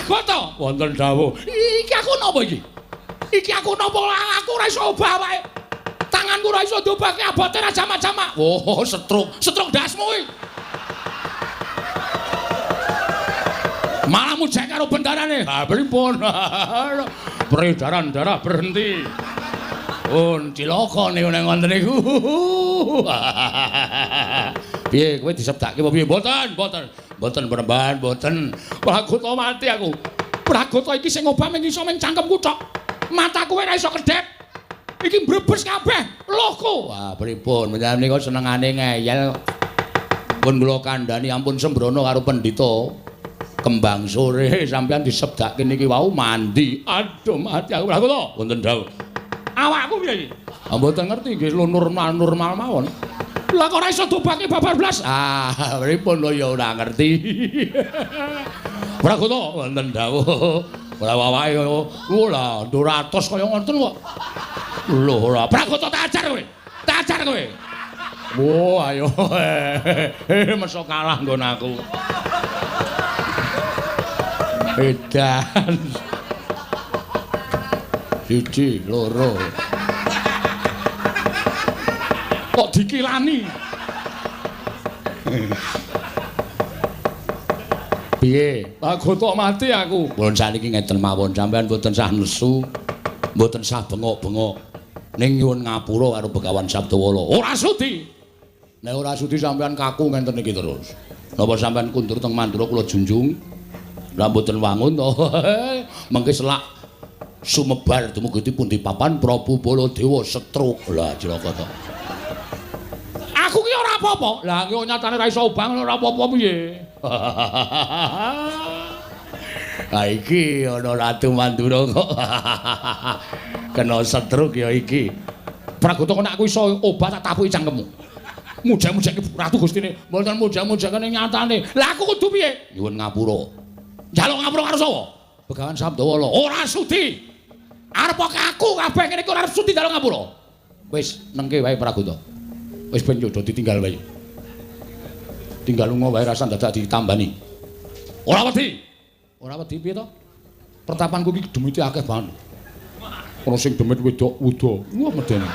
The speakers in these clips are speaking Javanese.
Pragata wonten dawuh. Iki aku napa iki? Iki aku napa aku ora iso obah awake. Tanganku ora iso ndobahke abote ra jamak-jamak. Oh, setruk, setruk ndasmu kuwi. Malah mujek karo bendarane. Ha pripun? Peredaran darah berhenti. Pun cilaka niku nek ngoten niku. Piye kowe disebdake apa piye? Mboten, mboten. Mboten Panembahan, mboten. Pragata mati aku. Pragata iki sing obah mung iso mung cangkemku tok. Mataku ora iso kedhep. Iki mbrebes kabeh lohku. Wah, pripun? Menjenengan menika senengane ngeyel. Pun kula kandhani ampun sembrono karo pendhita. Kembang sore sampeyan disebdake niki wau mandi. Aduh mati aku Pragata. Wonten dawuh. Awakku piye iki? Ah mboten ngerti nggih normal-normal mawon. Lah kok ora iso dobake babar blas? Ah, pripun lho ya ora ngerti. Pragata wonten dawuh. Ora awake lha 200 kaya ngoten kok. Lho ora. Pragata tak ajar kowe. Tak ajar kowe. Wo ayo. Meso kalah nggon aku. Edan. Siji, loro. Kok dikilani? Piye? Pragata mati aku. Pun saniki ngeten mawon, sampean mboten sah nesu, mboten sah bengok-bengok. Ning nyuwun ngapura karo Begawan Sabdawala. Ora sudi. Nek ora sudi sampean kaku ngenten iki terus. Napa sampean kundur teng Mandura kula junjung? Lah mboten wangun to. Mengke selak sumebar dumugi pundi papan Prabu Baladewa setruk. Lah cilaka to. Aku ki ora apa-apa. Lah ki nyatane ora iso obah ora apa-apa piye. Ha iki ana Ratu Mandura kok. Kena setruk ya iki. Pragata kok nek aku iso obah tak tapuki cangkemmu. Mujak-mujake Ratu Gustine. Mboten mujak-mujakane nyatane. Lah aku kudu piye? Nyuwun ngapura. Njaluk ngapura karo sapa? Begawan Sabdawala. Ora sudi. Arep aku kabeh ngene iki ora arep sudi njaluk ngapura. Wis nengke wae Pragata. Wis ben yo ditinggal wae. Tinggal lunga wae rasa dadak ditambani. Ora wedi. Ora wedi piye to? Pertapanku iki demite akeh banget. Ana sing demit wedok wuda. Wah medeni.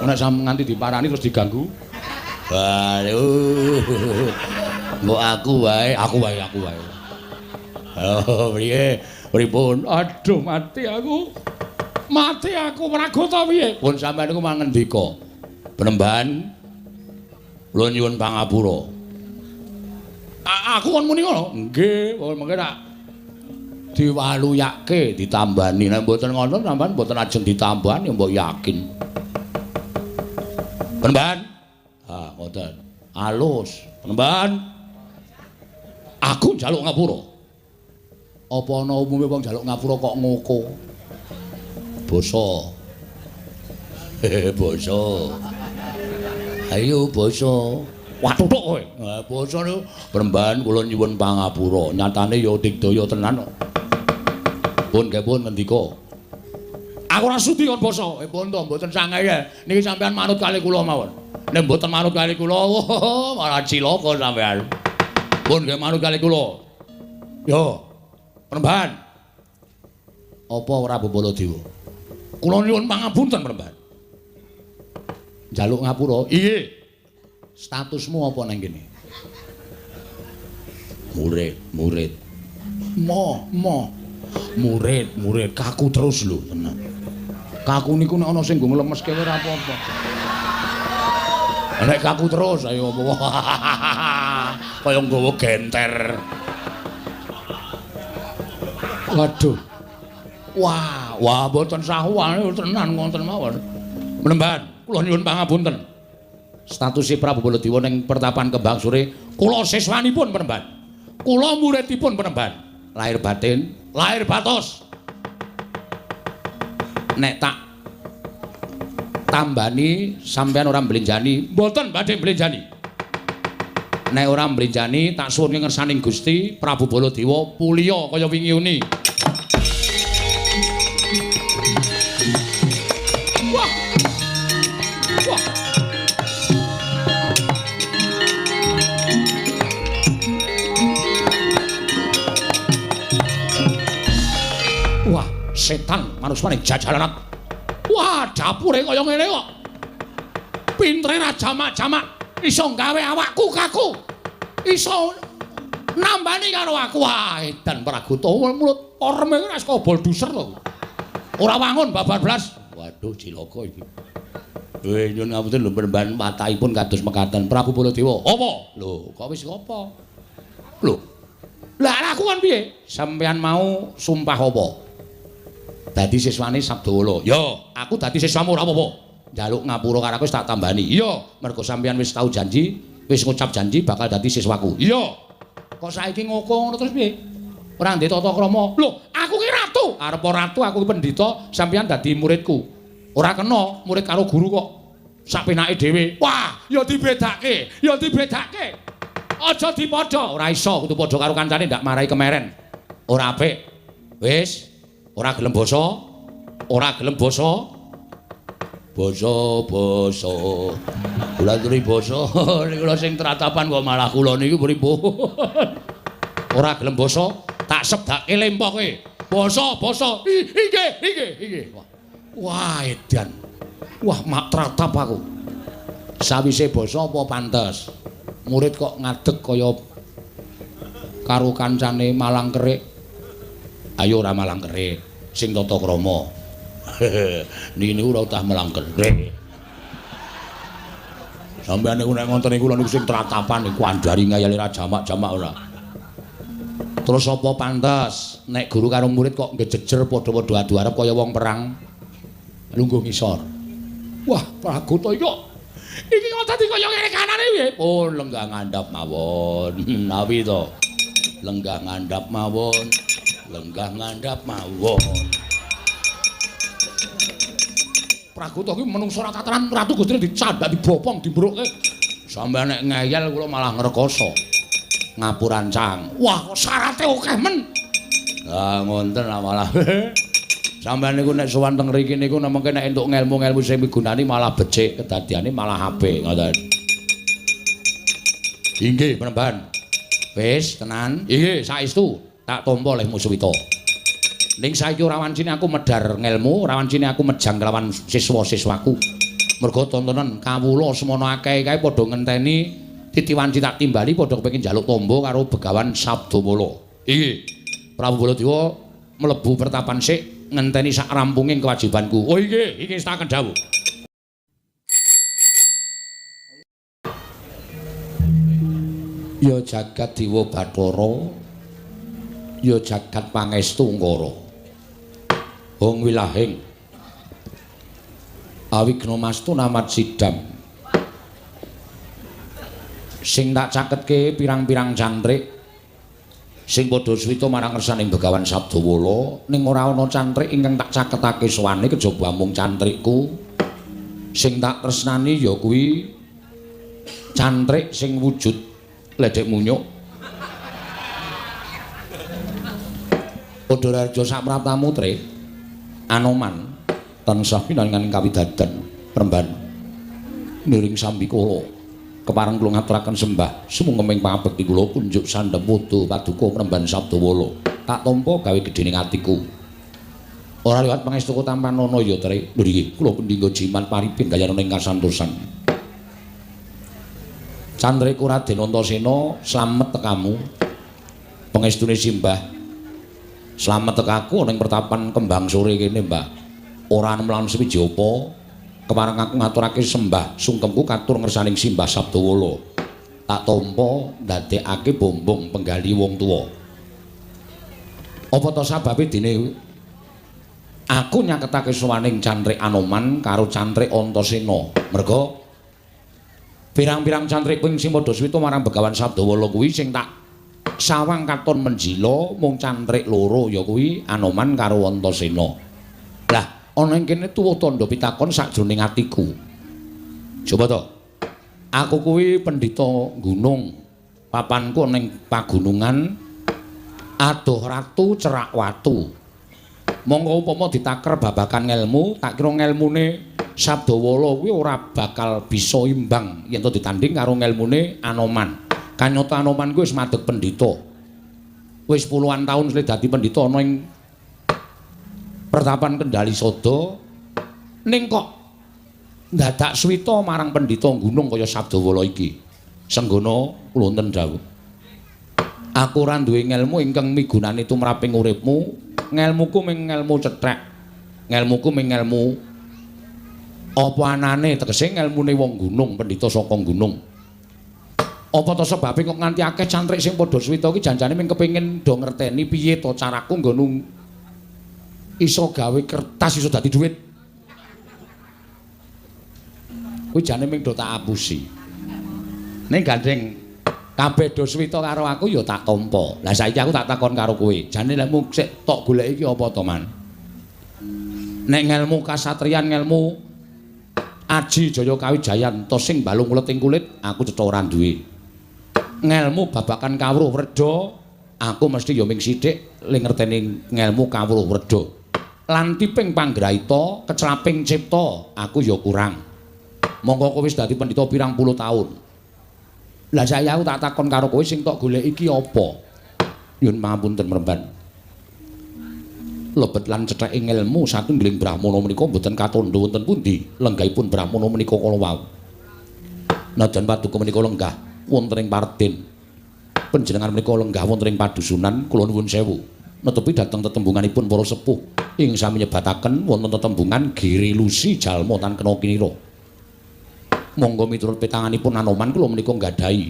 Nek sam nganti diparani terus diganggu. Waduh. Mbok aku wae, aku wae, aku wae. Oh, piye? Pripun? Aduh, mati aku. Mati aku Pragata piye? Pun sampeyan niku mangendika. Panembahan kula nyuwun pangapura. Aku kon muni ngono? Nggih, mengke tak diwaluyake, ditambani. Nek mboten ngono sampeyan mboten ajeng ditambani mbok yakin. Panembahan. Ah, ngoten. Alus. Panembahan. Aku njaluk ngapura. Apa ana umume wong njaluk ngapura kok ngoko? Basa. Basa. Ayo basa. Wah tutuk kowe. Ha basa niku Panembahan kula nyuwun pangapura. Nyatane ya digdaya tenan kok. Pun nggih pun ngendika. Aku ora sudi kon basa. Pun to mboten sangae. Niki sampean manut kali kula mawon. Nek mboten manut kali kula, malah cilaka sampean. Pun nggih manut kali kula. Yo. Panembahan. Apa Prabu Baladewa? Kula nyuwun pangapunten Panembahan. Njaluk ngapura? Iya. Statusmu apa nang kene? Murid, murid. Mo, mo. Murid, murid. Kaku terus lho tenan. Kaku niku nek ana sing nggo nglemeske ora apa-apa. Nek kaku terus ayo apa. Kaya nggawa genter. Waduh. Wah, wah mboten sahuwane tenan ngoten mawon. Panembahan, kula nyuwun pangapunten. Statuse Prabu Baladewa ning pertapan Kembang Sore, kula siswanipun Panembahan. Kula muridipun Panembahan. Lahir batin, lahir batos. Nek tak tambani sampean ora mblenjani, mboten badhe mblenjani. Nek ora mblenjani tak suwunke ngersaning Gusti Prabu Baladewa puliya kaya wingi uni. Wah. Wah. Setan manusmaning jajalanat. Wah, dapure kaya ngene kok. Pintere ra jamak-jamak iso gawe awakku kaku. Iso nambani karo aku. Wah, edan Pragota mulut oreme ora kobol duser to. Ora wangun babar blas. Waduh, cilaka iki. Weh, nyuwun ngapunten lho peremban watahipun kados mekaten Prabu Baladewa. Apa? Lho, kok wis apa? Lho. Lah aku kon piye? Sampeyan mau sumpah apa? Dadi siswane Sabdawala. Ya, aku dadi siswamu ora apa-apa. Njaluk ngapura karo aku wis tak tambani. Iya, mergo sampeyan wis tau janji, wis ngucap janji bakal dadi siswaku. Iya. Kok saiki ngoko ngono terus piye? Ora ndek tata krama. Lho, aku ki ratu. Arep ratu aku ki pendhita, sampeyan dadi muridku. Ora kena murid karo guru kok sak penake dhewe. Wah, ya dibedake, ya dibedake. Aja dipadha, ora iso kudu padha karo kancane ndak marai kemeren. Ora apik. Wis, ora gelem basa, ora gelem basa. Basa-basa. Kula turi basa, niku lho sing tratapan kok malah kula niku pripun. Ora gelem basa, tak sebdake lempoke. Basa-basa. Inggih, inggih, inggih. Wah, edan. Wah, mak tratap aku. Sawise basa apa pantes? Murid kok ngadeg kaya karo kancane malang kerik. Ayo ora malang kerik, sing tata krama. Niki niku ora utah malang kerik. Sampeyan niku nek ngoten niku lho niku sing tratapan niku andari ngayale ra jamak-jamak ora. Terus apa pantes nek guru karo murid kok ngejejer padha-padha adu arep kaya wong perang? Lungguh ngisor. Wah, Pragota iki kok iki kok dadi kaya ngene kanane piye? Oh, lenggah ngandhap mawon. Nawi to. Lenggah ngandhap mawon. Lenggah ngandhap mawon. Pragota iki menungso ora tataran, Ratu Gustine dicandak, dibopong, dimbrukke. Sampeyan nek ngeyel kula malah ngrekoso. Ngapurancang. Wah, kok syarate akeh men. Lah ngoten lah malah. Sampeyan niku nek sowan teng mriki niku mengke nek entuk ngelmu-ngelmu sing migunani malah becik, kedadiane malah apik ngoten. Inggih, Panembahan. Wis, tenan. Inggih, saestu tak tampa lehmu suwita. Ning saiki ora wancine aku medhar ngelmu, ora wancine aku mejang kelawan siswa-siswaku. Mergo tontonan kawula semono akeh kae padha ngenteni titi wanci tak timbali padha kepengin njaluk tombo karo Begawan Sabdamala. Inggih. Prabu Baladewa mlebu pertapan sik ngenteni sak rampunging kewajibanku. Oh inggih, iki wis tak kendhawuh. Ya jagat Dewa Bathara, ya jagat pangestu Ungkara. Hong wilahing awigna mastu namat sidam. Sing tak caketke pirang-pirang cantrik sing padha suwita marang ngersaning Begawan Sabdawala, ning ora ana cantrik ingkang tak caketake sowane kejaba amung cantrikku. Sing tak tresnani ya kuwi cantrik sing wujud ledhek munyuk. Padha raja sapraptamu Trik Anoman tansah pinangan kawidadan Premban niring sambikala kepareng kula ngaturaken sembah sumungkeming pangabekti kula kunjuk sandhem wudu paduka Premban Sabdawala. Tak tampa gawe gedhening atiku. Ora liwat pangestuku tampanana ya Trik. Lho nggih, kula pendhingga jimat paripin gayanana ing kasantosan. Candriku Raden Antasena slamet tekamu. Pangestune simbah. Slamet tekaku ana ing pertapan Kembang Sore kene, Mbah. Ora nemlan suwiji apa. Kepareng aku ngaturake sembah sungkemku katur ngersaning simbah Sabdawala. Tak tampa ndadekake bombong penggali wong tuwa. Apa ta sababe dene aku nyaketake sowaning cantrik Anoman karo cantrik Antasena. Merga pirang-pirang cantrik kuwi sing padha suwita marang Begawan Sabdawala kuwi sing tak sawang katon menjila mung cantrik loro ya kuwi Anoman karo Antasena. Lah ana ing kene tuwuh tandha pitakon sakjroning atiku. Coba to. Aku kuwi pendhita gunung. Papanku ana ing pagunungan adoh ratu cerak watu. Monggo upama ditaker babagan ngelmu, tak kira ngelmune Sabdawala kuwi ora bakal bisa imbang yen to ditanding karo ngelmune Anoman. Kanyata Anoman kuwi wis madeg pendhita. Wis puluhan taun suwe dadi pendhita ana ing Pertapan Kendali Sada ning kok ndadak swita marang pendhita gunung kaya Sabdawala iki. Senggana kula wonten dawuh. Aku ora duwe ngelmu ingkang migunani tumraping uripmu. Ngelmuku ming ngelmu cethek. Ngelmuku ming ngelmu apa anane tegese ngelmune wong gunung, pendhita saka gunung. Apa ta sebabe kok nganti akeh cantrik sing padha swita iki janjane ming kepengin do ngerteni piye to caraku nggon iso gawe kertas iso dadi dhuwit. Kuwi jane ming do tak apusi. Ning gandeng kabeh do swita karo aku ya tak tampa. Lah saiki aku tak takon karo kowe. Jane lek mung sik tok goleki iki apa to, Man? Nek ngelmu kasatriyan, ngelmu aji jaya kawijayan to sing balung ulet ing kulit, aku cetha ora duwe. Ngelmu babakan kawruh wredha, aku mesti ya ming sithik le ngerteni ngelmu kawruh wredha. Lan tiping panggraita, kecelaping cipta, aku ya kurang. Monggo kowe wis dadi pendhita pirang puluh taun. Lah saiki aku tak takon karo kowe sing tok goleki iki apa? Nyuwun pangapunten mremban. Lebet lan cetheke ngelmu satunggiling brahmana menika mboten katandha wonten pundi lenggahipun brahmana menika kala wau. Najan paduka menika lenggah wonten ing Parden. Panjenengan menika lenggah wonten ing padusunan kula nuwun sewu. Netepi dhateng tetembunganipun para sepuh ing sami nyebataken wonten tetembungan Giri Lusi jalma tan kena kinira. Monggo miturut petanganipun Anoman kula menika nggadahi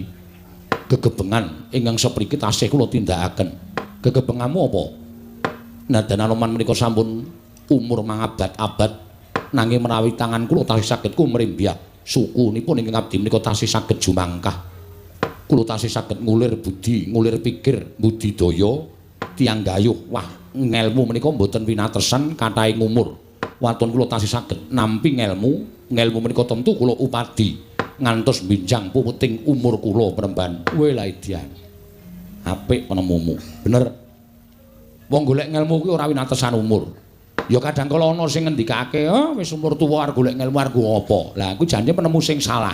gegebengan ingkang sepriki tasih kula tindakaken. Gegebenganmu apa? Nadan Anoman menika sampun umur mangabad-abad nanging menawi tangan kula tasih saged kumrembyak sukunipun ingkang abdi menika tasih saged jumangkah. Kula tasih saged ngulir budi, ngulir pikir, budidaya tiyang gayuh. Wah, ngelmu menika mboten winatesan kathahing umur. Waton kula tasih saged nampi ngelmu, ngelmu menika tentu kula upadi ngantos binjang puputing umur kula premban. Kowe la idian. Apik penemumu. Bener. Wong golek ngelmu kuwi ora winatesan umur. Ya kadang kala ana sing ngendikake, "Oh, wis umur tuwa arep golek ngelmu arep apa?" Lah kuwi jane penemu sing salah.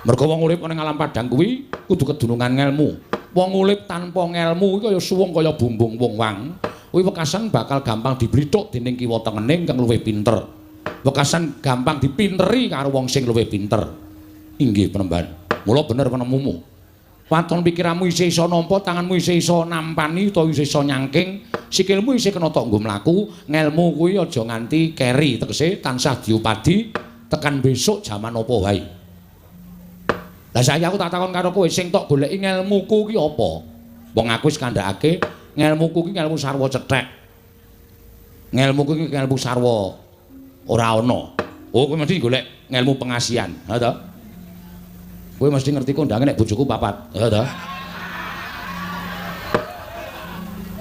Mergo wong urip ning alam padang kuwi kudu kedunungan ngelmu. Wong urip tanpa ngelmu kuwi kaya suwung kaya bumbung wong wang. Kuwi wekasan bakal gampang diblithuk dening kiwa tengene ingkang luwih pinter. Wekasan gampang dipinteri karo wong sing luwih pinter. Inggih penemban. Mula bener penemumu. Waton pikiranmu isih iso nampa, tanganmu isih iso nampani utawa isih iso nyangking, sikilmu isih kena tok nggo mlaku, ngelmu kuwi aja nganti keri, tegese tansah diupadi tekan besok jaman apa wae. Lah saiki aku tak takon karo kowe, sing tok goleki ngelmuku ki apa? Wong aku wis kandhakake ngelmuku ki ngelmu sarwa cethek. Ngelmuku ki ngelmu sarwa ora ana. Oh, kowe mesti golek ngelmu pengasihan, ha to? Kowe mesti ngerti kondange nek bojoku papat, ha to?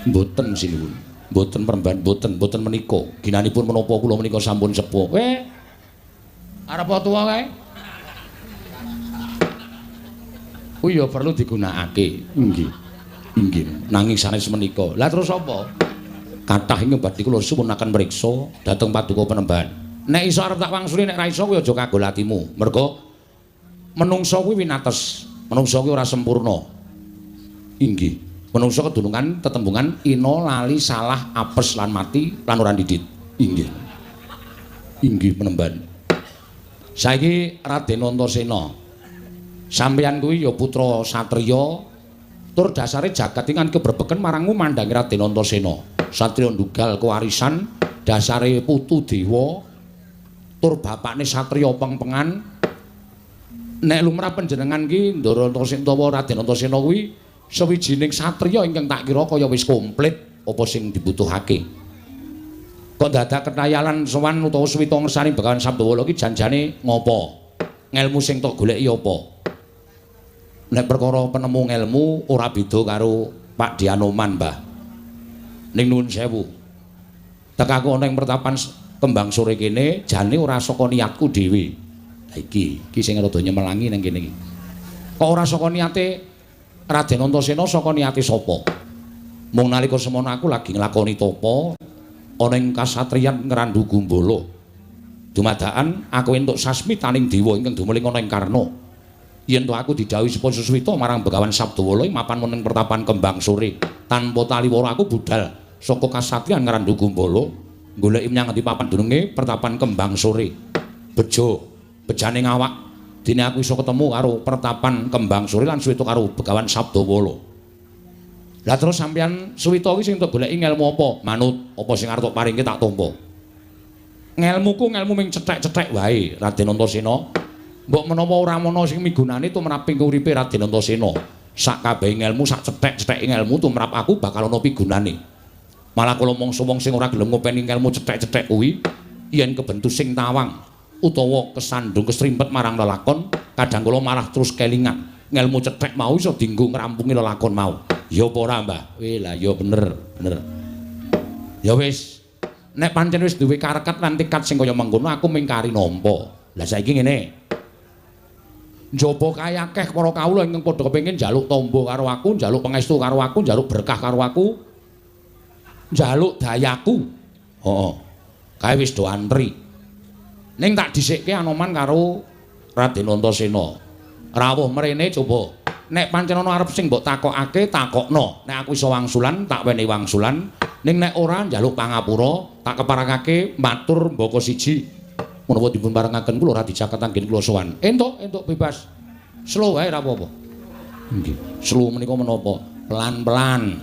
Mboten sinuwun. Mboten peremban, mboten, mboten menika. Ginanipun menapa kula menika sampun sepuh. Kowe arep tuwa kae? Kuwi ya perlu digunakake. Nggih. Nggih. Nanging sanes menika. Lah terus apa? Kathah ing badhe kula suwunaken mriksa dhateng paduka penemban. Nek iso arep tak wangsuli, nek ra iso kuwi aja kagol atimu. Mergo menungsa kuwi winates. Menungsa kuwi ora sempurna. Inggih. Menungsa kedunungan tetembungan ina lali salah apes lan mati lan ora ndidit. Inggih. Inggih penemban. Saiki Raden Antasena. Sampeyan kuwi ya putra satriya tur dasare jagat iki kan kebrebeken marangmu mandangi Raden Antasena. Satriya ndugal kewarisan dasare putu dewa tur bapakne satriya pengpengan. Nek lumrah panjenengan ki Ndara Antasena utawa Raden Antasena kuwi sawijining satriya ingkang tak kira kaya wis komplit apa sing dibutuhake. Kok dadak ketayalan sowan utawa suwita ngersani Begawan Sabdawala ki janjane ngopo? Ngelmu sing tok goleki apa? Nek perkara penemu ngelmu ora beda karo Pak Dianoman, Mbah. Ning nuwun sewu. Tekaku ana ing pertapan Kembang Sore kene jane ora saka niatku dhewe. Lah iki, iki sing rada nyemelangi nang kene iki. Kok ora saka niate Raden Antasena, saka niate sapa? Mung nalika semono aku lagi nglakoni tapa ana ing kasatriyan Ngrandu Gumbala. Dumadakan aku entuk sasmitaning dewa ingkang dumeling ana ing Karna. Yen to aku didhawuhi supaya suswita marang Begawan Sabdawala ing mapan wonten pertapan Kembang Sore, tanpa taliwara aku budal saka kasatriyan Ngrandu Gumbala. Goleki menyang ngendi papan dununge Pertapan Kembang Sore. Bejo, bejane ngawak. Dene aku iso ketemu karo Pertapan Kembang Sore lan suwita karo Begawan Sabdawala. Lah terus sampeyan suwita iki sing tok goleki ngelmu apa? Manut, apa sing arep tok paringke tak tampa. Ngelmuku ngelmu ming cethek-cethek wae, Raden Antasena. Mbok menawa ora ana sing migunani tumrap ing uripe Raden Antasena. Sak kabehe ngelmu, sak cethek-cetheke ngelmu tumrap aku bakal ana pigunane. Malah kula mangsa wong sing ora gelem ngopeni ngelmu cethek-cethek kuwi yen kebentu sing tawang utawa kesandung kesrimpet marang lelakon, kadang kula malah terus kelingan. Ngelmu cethek mau iso dienggo ngrampungi lelakon mau. Ya apa ora, Mbah? Weh, lah ya bener, bener. Ya wis. Nek pancen wis duwe karekat lan tekad sing kaya mengkono aku mung kari nampa. Lah saiki ngene. Njaba kae akeh para kawula ingkang padha kepengin njaluk tamba karo aku, njaluk pangestu karo aku, njaluk berkah karo aku, njaluk dayaku. Heeh. Kae wis do antri. Ning tak dhisikke Anoman karo Raden Antasena. Rawuh mrene coba. Nek pancen ana arep sing mbok takokake, takokno. Nek aku iso wangsulan, tak wenehi wangsulan. Ning nek ora njaluk pangapura, tak keparengake matur mbaka siji. Menawa dipun parengaken kula ora dicaket anggen kula sowan. Entuk, entuk bebas. Slow wae ora apa-apa. Nggih. Slow menika menapa? Pelan-pelan.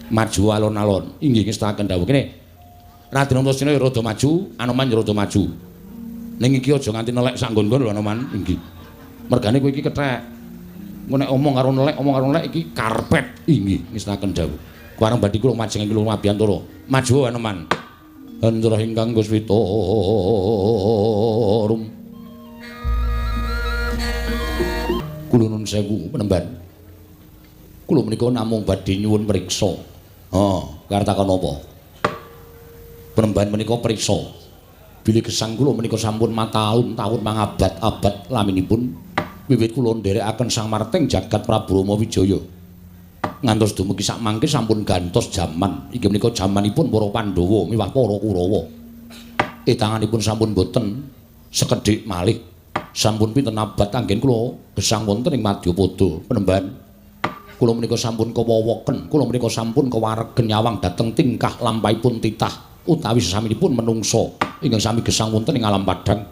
Maju alon-alon. Inggih ngestakaken dawuh. Kene Raden Antasena ya rada maju, Anoman ya rada maju. Ning iki aja nganti nelek sak nggon-nggon lho Anoman. Inggih. Mergane kowe iki kethek. Engko nek omong karo nelek, omong karo nelek iki karpet. Inggih ngestakaken dawuh. Kuwareng badhe kula majeng kula mabiyantara. Maju Anoman. Andra ingkang Guswita rum. Kula nun sewu penemban. Kula menika namung badhe nyuwun priksa. Ha, karep takon apa? Penemban menika priksa. Bilih gesang kula menika sampun mataun-taun mangabad-abad laminipun wiwit kula nderekaken Sang Marting Jagat Prabu Rama Wijaya. Ngantos dumugi sak mangke sampun gantos jaman. Inggih menika jamanipun para Pandhawa miwah para Kurawa. Etanganipun sampun boten sekedhik malih. Sampun pinten abad anggen kula gesang wonten ing Madyapada penemban. Kula menika sampun kewowoken, kula menika sampun kewaregen nyawang dhateng tingkah lampahipun titah utawi sesaminipun menungsa ingkang sami gesang wonten ing alam padhang.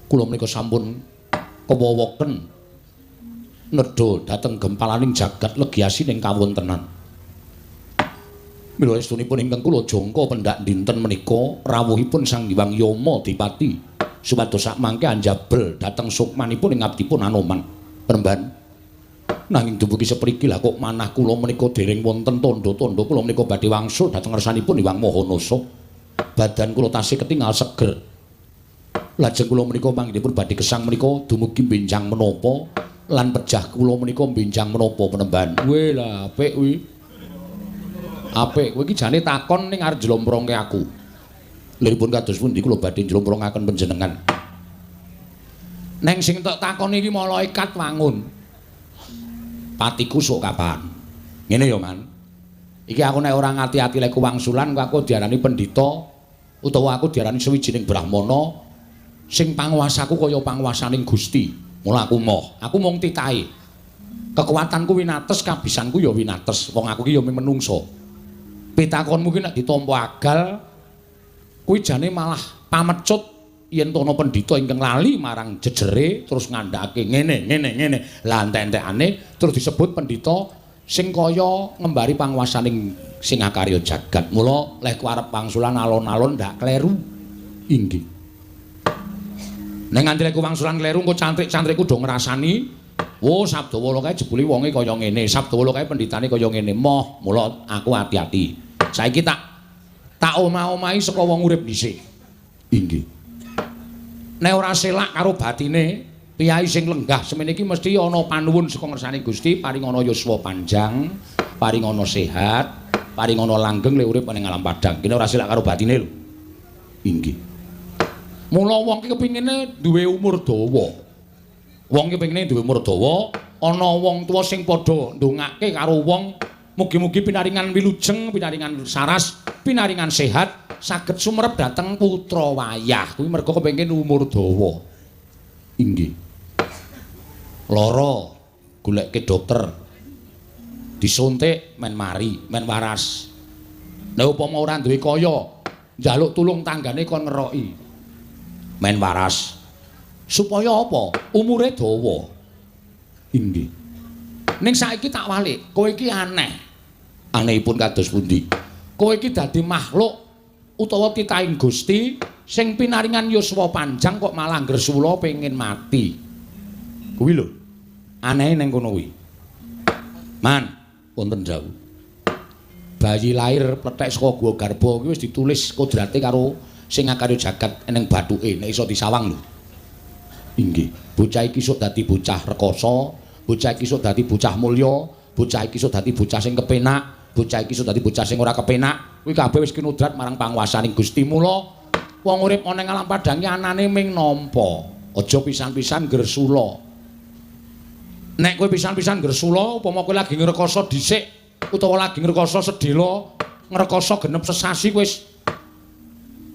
Kula menika sampun kewowoken nedha dhateng gempalaning jagat legi asining kawontenan. Mila estunipun ingkang kula jangka pendak dinten menika rawuhipun Sang Hyang Yama Dipati supados sakmangke anjabel dhateng sukmanipun ing abdipun Anoman. Penemban. Nanging dumugi sepriki lah kok manah kula menika dereng wonten tandha-tandha kula menika badhe wangsul dhateng ngersanipun Hyang Mahanasa. Badan kula tasih ketingal seger. Lajeng kula menika panggenipun badhe gesang menika dumugi benjang menapa lan pejah kula menika benjang menapa penemban. Weh lah apik kuwi. Apik kowe iki jane takon ning arep njlomprongke aku. Liripun kados pundi kula badhe njlomprongaken panjenengan. Neng sing tok takoni iki malaikat wangun. Patiku sok kapan? Ngene ya, Man. Iki aku nek ora ngati-ati lek wangsulan aku diarani pendhita utawa aku diarani sawijining brahmana sing panguwasaku kaya panguwasaning Gusti. Mula aku moh, aku mung titahe. Kekuatanku winates, kabisanku ya winates. Wong aku ki ya mung menungsa. Pitakonmu ki nek ditampa agal kuwi jane malah pamecut yen to ana pendhita ingkang lali marang jejere terus ngandhakake ngene ngene ngene. Lah entek-entekane terus disebut pendhita sing kaya ngembari panguwasaning sing akarya jagat. Mula leh ku arep wangsulan alon-alon ndak kleru. Inggih. Nek nganti lek wangsulan kleru engko cantrik-cantrikku do ngrasani, "Wo Sabdawala kae jebule wonge kaya ngene, Sabdawala kae pendhitane kaya ngene." Moh, mula aku ati-ati. Saiki tak tak omah-omahi saka wong urip dhisik. Inggih. Nek ora selak karo batine, piyai sing lenggah semene iki mesti ana panuwun saka ngersane Gusti, paring ana yuswa panjang, paring ana sehat, paring ana langgeng le urip ning alam padhang. Kene ora selak karo batine lho. Inggih. Mula wong ki kepingine duwe umur dawa. Wong ki pengine duwe umur dawa, ana wong tuwa sing padha ndongake karo wong mugi-mugi pinaringan wilujeng, pinaringan saras, pinaringan sehat, saged sumerep dhateng putra wayah. Kuwi merga kepengin umur dawa. Inggih. Lara goleke dokter. Disuntik men mari, men waras. Nek upama ora duwe kaya, Njaluk tulung tanggane kon ngeroki. Men waras. Supaya apa? Umure dawa. Inggih. Ning saiki tak walik, kowe iki aneh. Anehipun kados pundi? Kowe iki dadi makhluk utawa titahing Gusti sing pinaringan yuswa panjang kok malah ngresula pengin mati. Kuwi lho. Anehe ning kono kuwi. Man, wonten dawuh. Bayi lahir plethek saka gua garba kuwi wis ditulis kodrate karo sing ngakarya jagat ning bathuke nek iso disawang lho. Inggih, bocah iki sok dadi bocah rekoso, bocah iki sok dadi bocah mulya, bocah iki sok dadi bocah sing kepenak, bocah iki sok dadi bocah sing ora kepenak. Kuwi kabeh wis kinodrat marang panguwasaning Gusti. Mula wong urip ana ing alam padhang iki anane ming nampa. Aja pisan-pisan gresula. Nek kowe pisan-pisan gresula, upama kowe lagi ngrekoso dhisik utawa lagi ngrekoso sedhela, ngrekoso genep sesasi wis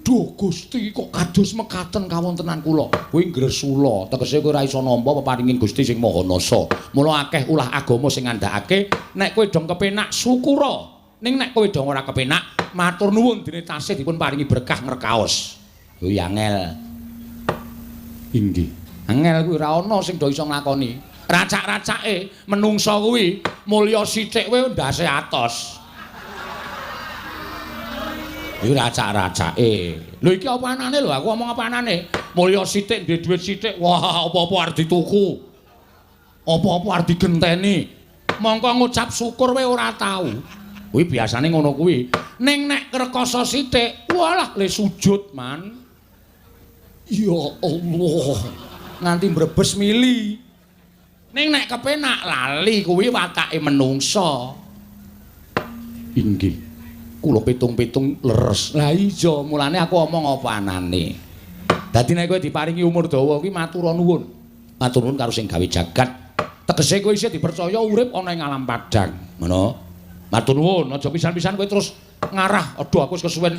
duh Gusti kok kados mekaten kawontenan kula. Kuwi ngresula, tegese kowe ora iso nampa peparinging Gusti sing Maha Nasa. Mula akeh ulah agama sing ngandhakake nek kowe dong kepenak syukura. Ning nek kowe dong ora kepenak, matur nuwun dene tasih dipun paringi berkah ngrekaos. Kuwi angel. Inggih. Angel kuwi ora ana sing do iso nglakoni. Racak-racake menungsa kuwi mulya sithik kowe ndase atos. Iki racak-racake. Lho iki apa anane lho, aku ngomong apa anane? Mulya sithik duwe dhuwit sithik, wah apa-apa arep dituku. Apa-apa arep digenteni. Mongko ngucap syukur kowe ora tau. Kuwi biasane ngono kuwi. Ning nek rekoso sithik, walah le sujud man. Ya Allah. Nganti mbrebes mili. Ning nek kepenak lali kuwi watake menungsa. Inggih. Kula pitung-pitung leres. Lah iya, mulane aku omong apa anane. Dadi nek kowe diparingi umur dawa kuwi matur nuwun. Matur nuwun karo sing gawe jagat. Tegese kowe isih dipercaya urip ana ing alam padhang. Ngono. Matur nuwun, aja pisan-pisan kowe terus ngarah, aduh aku wis kesuwen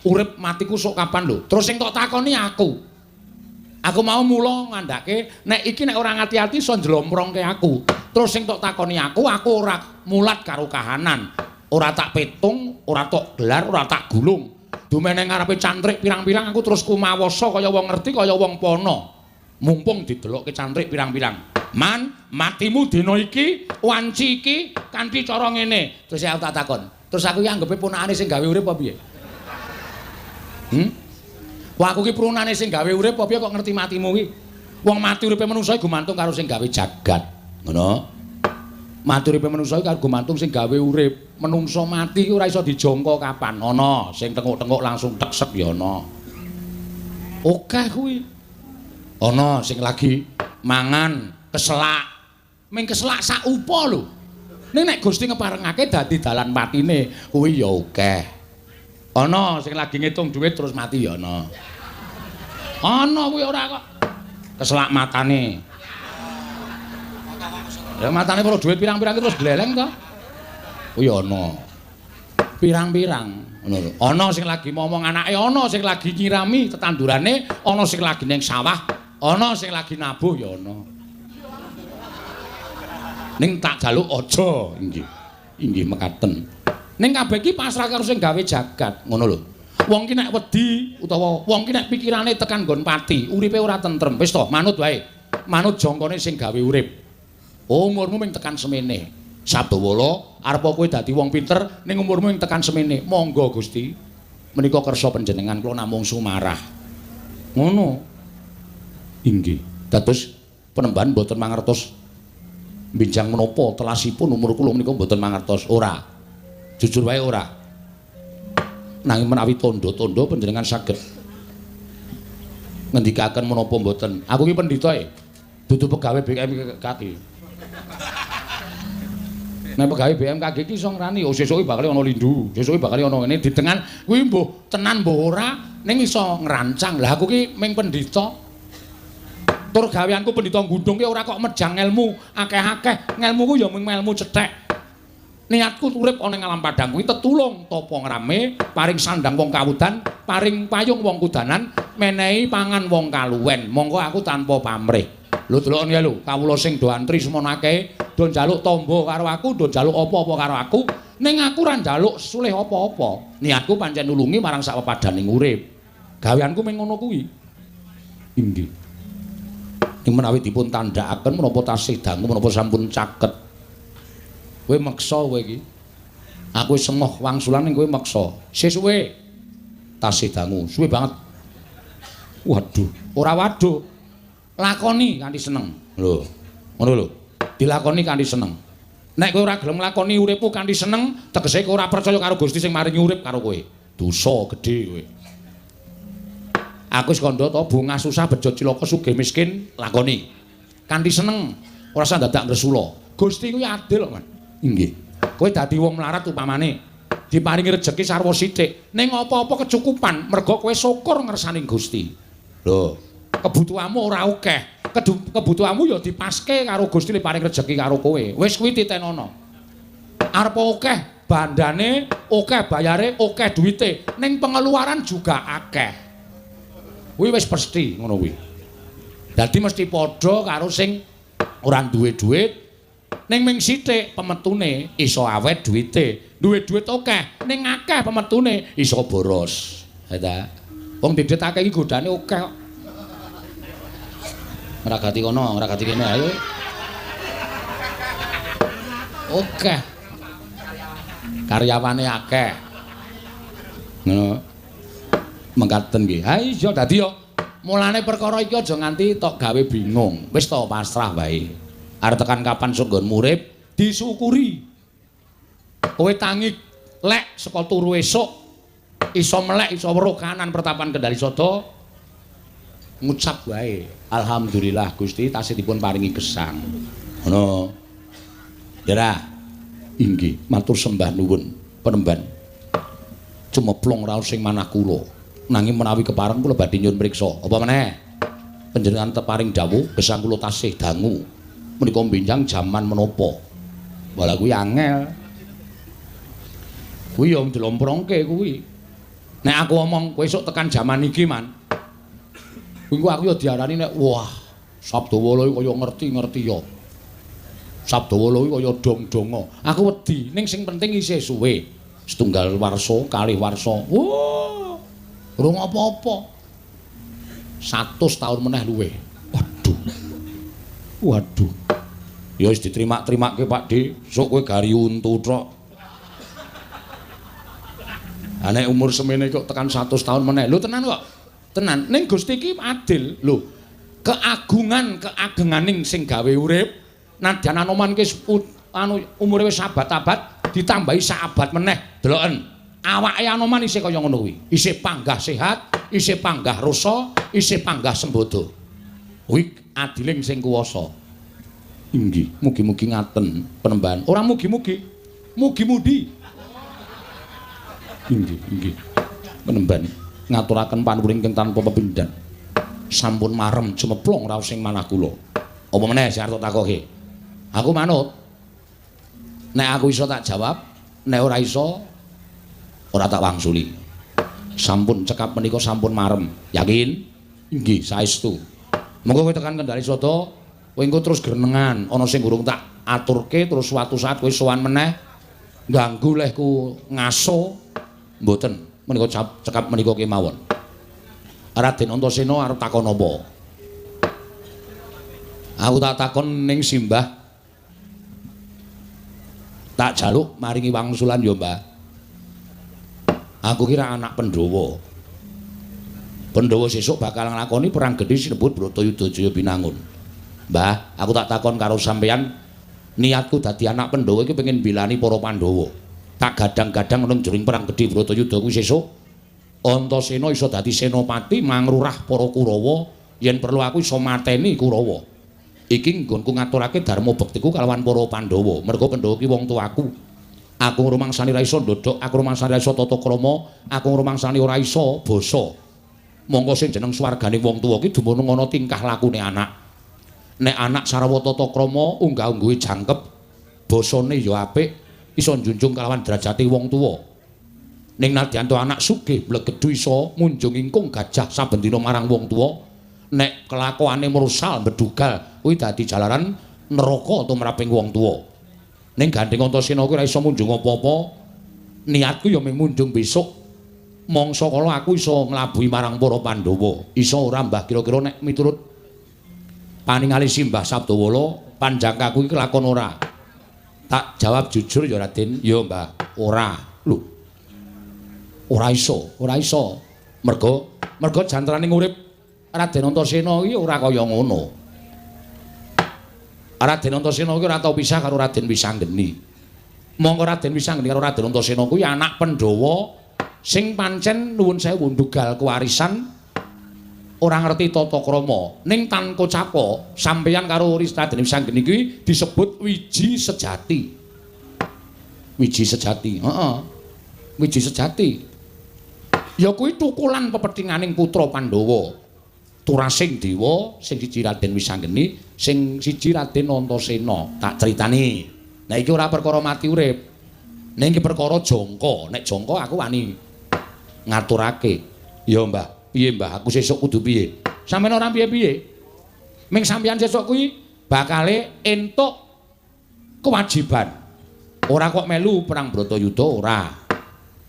urip matiku sok kapan lho. Terus sing tok takoni aku. Aku mau mula ngandhake nek iki nek ora ngati-ati iso njlomprongke aku. Terus sing tok takoni aku, aku ora mulat karo kahanan. Ora tak petung, ora tok gelar, ora tak gulung. Dumene ngarepe cantrik pirang-pirang aku terus kumawasa kaya wong ngerti kaya wong pono. Mumpung didelokke cantrik pirang-pirang. Man, matimu dina iki, wanci iki kanthi cara ngene. Terus aku tak takon. Terus aku iki anggepe ponakane sing gawe urip apa piye? Wah aku ki prunane sing gawe urip apa piye kok ngerti matimu ki? Wong mati uripe manungsa gumantung karo sing gawe jagat. Ngono. Mati uripe manungsa iki karo gumantung sing gawe urip. Menungsa mati ki ora iso dijangka kapan. Ana sing tenguk-tenguk langsung teksek ya ana. Akeh kuwi. Ana sing lagi mangan keselak. Ming keselak sak upa lho. Ning nek Gusti ngeparengake dadi dalan patine kuwi ya akeh. Ana sing lagi ngitung dhuwit terus mati ya ana. Ana kuwi ora kok. Keselak matane. Ya matane perlu dhuwit pirang-pirang terus gleleng to. Kuwi ana. Pirang-pirang ngono lho. Ana sing lagi momong anake, ana sing lagi nyirami tetandurane, ana sing lagi ning sawah, ana sing lagi nabuh ya ana. Ning tak jaluk aja inggih. Inggih mekaten. Ning kabeh iki pasrah karo sing gawe jagat, ngono lho. Wong ki nek wedi utawa wong ki nek pikirane tekan nggon pati, uripe ora tentrem. Wis to, manut wae. Manut jangkane sing gawe urip. Umurmu ming tekan semene. Sabdawala, arep kowe dadi wong pinter ning umurmu ming tekan semene. Monggo Gusti. Menika kersa panjenengan kula namung sumarah. Ngono. Inggih. Dados penemban mboten mangertos benjang menapa telasipun umur kula menika mboten mangertos. Ora. Jujur wae ora. Nanging menawi tandha-tandha panjenengan saged ngendikaken menapa mboten. Aku ki pendhita e. Dudu pegawe BMKG. Nek pegawe BMKG ki iso ngrani, oh sesuk iki bakal ana lindu, sesuk iki bakal ana ngene ditengan kuwi mbuh tenan mbuh ora ning iso ngrancang. Lah aku ki ming pendhita. Tur gaweanku pendhita gundung ki ora kok mejang ilmu akeh-akeh. Ngelmuku ya mung ilmu cethek. Niatku urip ana ing alam padhang kuwi tetulung tapa ngrame, paring sandang wong kawudan, paring payung wong kudanan, menehi pangan wong kaluwen. Mongko aku tanpa pamrih. Lho delokon ya lho, kawula sing do antri semono akeh, do njaluk tamba karo aku, do njaluk apa-apa karo aku, ning aku ora njaluk sulih apa-apa. Niatku pancen nulungi marang sak pepadaning urip. Gaweanku mung ngono kuwi. Inggih. Ing menawi dipun tandhakaken menapa tasih dangu menapa sampun caket. Kowe meksa kowe iki. Aku wis emoh wangsulan ning kowe meksa. Sesuwe tasih dangu, suwe banget. Waduh, ora waduh. Lakoni kanthi seneng. Lho, ngono lho. Dilakoni kanthi seneng. Nek kowe ora gelem nglakoni uripmu kanthi seneng, tegese kowe ora percaya karo Gusti sing maringi urip karo kowe. Dosa gedhe kowe. Aku wis kandha to, bungah susah bejo cilaka sugih miskin lakoni. Kanthi seneng, ora usah dadak ngresula. Gusti kuwi adil kok, Mas. Inggih. Kowe dadi wong melarat upamane, diparingi rejeki sarwa sithik, ning apa-apa kecukupan mergo kowe syukur ngersani Gusti. Lho, kebutuhanmu ora akeh. Kebutuhanmu ya dipaske karo Gusti li paring rejeki karo kowe. Wis kuwi titenono. Arep akeh bandane, akeh bayare, akeh duwite, ning pengeluaran juga akeh. Kuwi wis pasti ngono kuwi. Dadi mesti padha karo sing ora duwe duit, ning ming sithik pemetune iso awet duwite. Duwe duit akeh, ning akeh pemetune iso boros. Ha ta? Wong didetake iki godane akeh kok. Ngragati kono, ngragati kene ayo. Akeh. Karyawane akeh. Ngono. Mengkaten nggih. Ha iya dadi yo mulane perkara iki aja nganti tok gawe bingung. Wis to pasrah wae. Arep tekan kapan sok nggonmu urip disyukuri. Kowe tangi lek saka turu esuk iso melek iso weruh kanan pertapan Kendali Sada ngucap wae alhamdulillah Gusti tasih dipun paringi gesang. Ngono. Ya ra? Inggih, matur sembah nuwun penemban. Cumeplung raos sing manah kula. Nanging menawi kepareng kula badhe nyuwun priksa. Apa meneh? Panjenengan teparing dawuh gesang kula tasih dangu. Menika benjang jaman menapa? Walah kuwi angel. Kuwi yo ndlomprongke kuwi. Nek aku omong kowe esuk tekan jaman iki, Man. Kuwi aku yo diarani nek wah, Sabdawala iki kaya ngerti-ngerti ya. Sabdawala iki kaya dong-donga. Aku wedi, ning sing penting isih suwe. Setunggal warsa, kalih warsa. Wah. Urung apa-apa. 100 tahun meneh luwih. Waduh. Waduh. Ya wis diterima-terimake Pak D. Sok kowe gari untu tok. Ha nek umur semene kok tekan 100 tahun meneh. Lho tenan kok. Tenan. Ning Gusti iki adil. Lho, keagungan keagenganing sing gawe urip nadyan Anoman ki anu umure wis abad-abad ditambahi sak abad meneh. Deloken. Awake Anoman isih kaya ngono kuwi. Isih panggah sehat, isih panggah rasa, isih panggah sembodo. Kuwi adiling sing kuwasa. Inggih, mugi-mugi ngaten penemban. Ora mugi-mugi. Mugi-mudi. Inggih, inggih. Penemban ngaturaken panuwun ingkang tanpa pepindhan. Sampun marem cumeplung raos sing manah kula. Apa meneh sing arep takoke? Aku manut. Nek aku iso tak jawab, nek ora iso ora tak wangsuli. Sampun cekap menika sampun marem. Yakin? Inggih, saestu. Monggo kowe tekan Kendali Sada, kowe engko terus grenengan, ana sing urung tak aturke terus suatu saat kowe sowan meneh ganggu lehku ngaso. Mboten, menika cekap menika kemawon. Raden Antasena arep takon apa? Aku tak takon ning Simbah. Tak jaluk maringi wangsulan ya, Mbah. Aku kira anak Pandhawa. Pandhawa sesuk bakal nglakoni perang gedhe sinebut Bratayuda Jaya Binangun. Mbah, aku tak takon karo sampeyan, niatku dadi anak Pandhawa iki pengen bilani para Pandhawa. Tak gadang-gadang nang jroning perang gedhe Bratayuda kuwi sesuk Antasena iso dadi senopati mangrurah para Kurawa, yen perlu aku iso mateni Kurawa. Iki nggonku ngaturake dharma bektiku kalawan para Pandhawa. Mergo Pandhawa ki wong tuaku. Aku ngrumangsani ra iso ndodhok, aku ngrumangsani ra iso tata krama, aku ngrumangsani ora iso basa. Mongko sing jeneng swargane wong tuwa ki dumunung ana tingkah lakune anak. Nek anak sarwa tata krama, unggah-ungguhe jangkep, basane ya apik, iso njunjung kalawan derajate wong tuwa. Ning nadyan to anak sugih mlegedhu iso munjung ingkung gajah saben dina marang wong tuwa, nek kelakuane mrusal bedugal kuwi dadi jalaran neraka tumraping wong tuwa. Ning gandeng Antasena kuwi ora iso munjung apa-apa. Niatku ya mung munjung besok mangsa kala aku iso nglabuhi marang para Pandhawa. Iso ora Mbah kira-kira nek miturut paningali Simbah Sabdawala panjangkaku iki kelakon ora? Tak jawab jujur ya Raden, ya Mbah, ora. Lho. Ora iso, ora iso. Mergo mergo jantraning urip Raden Antasena iki ora kaya ngono. Raden Antasena iki ora tau pisah karo Raden Wisanggeni. Mongko Raden Wisanggeni karo Raden Antasena kuwi anak Pandhawa sing pancen nuwun sewu ndugal kewarisan ora ngerti tata krama. Ning tan kocapa sampeyan karo Raden Wisanggeni kuwi disebut wiji sejati. Wiji sejati, heeh. Wiji sejati. Ya kuwi tukulan pepethinganing putra Pandhawa. Turasing dewa sing siji Raden Wisanggeni, sing siji Raden Antasena. Tak critani. Nek iki ora perkara mati urip. Ning iki perkara jangka. Nek jangka aku wani ngaturake. Ya Mbah, piye Mbah? Aku sesuk kudu piye? Sampeyan ora piye-piye. Ming sampeyan sesuk kuwi bakale entuk kewajiban. Ora kok melu perang Bratayuda ora.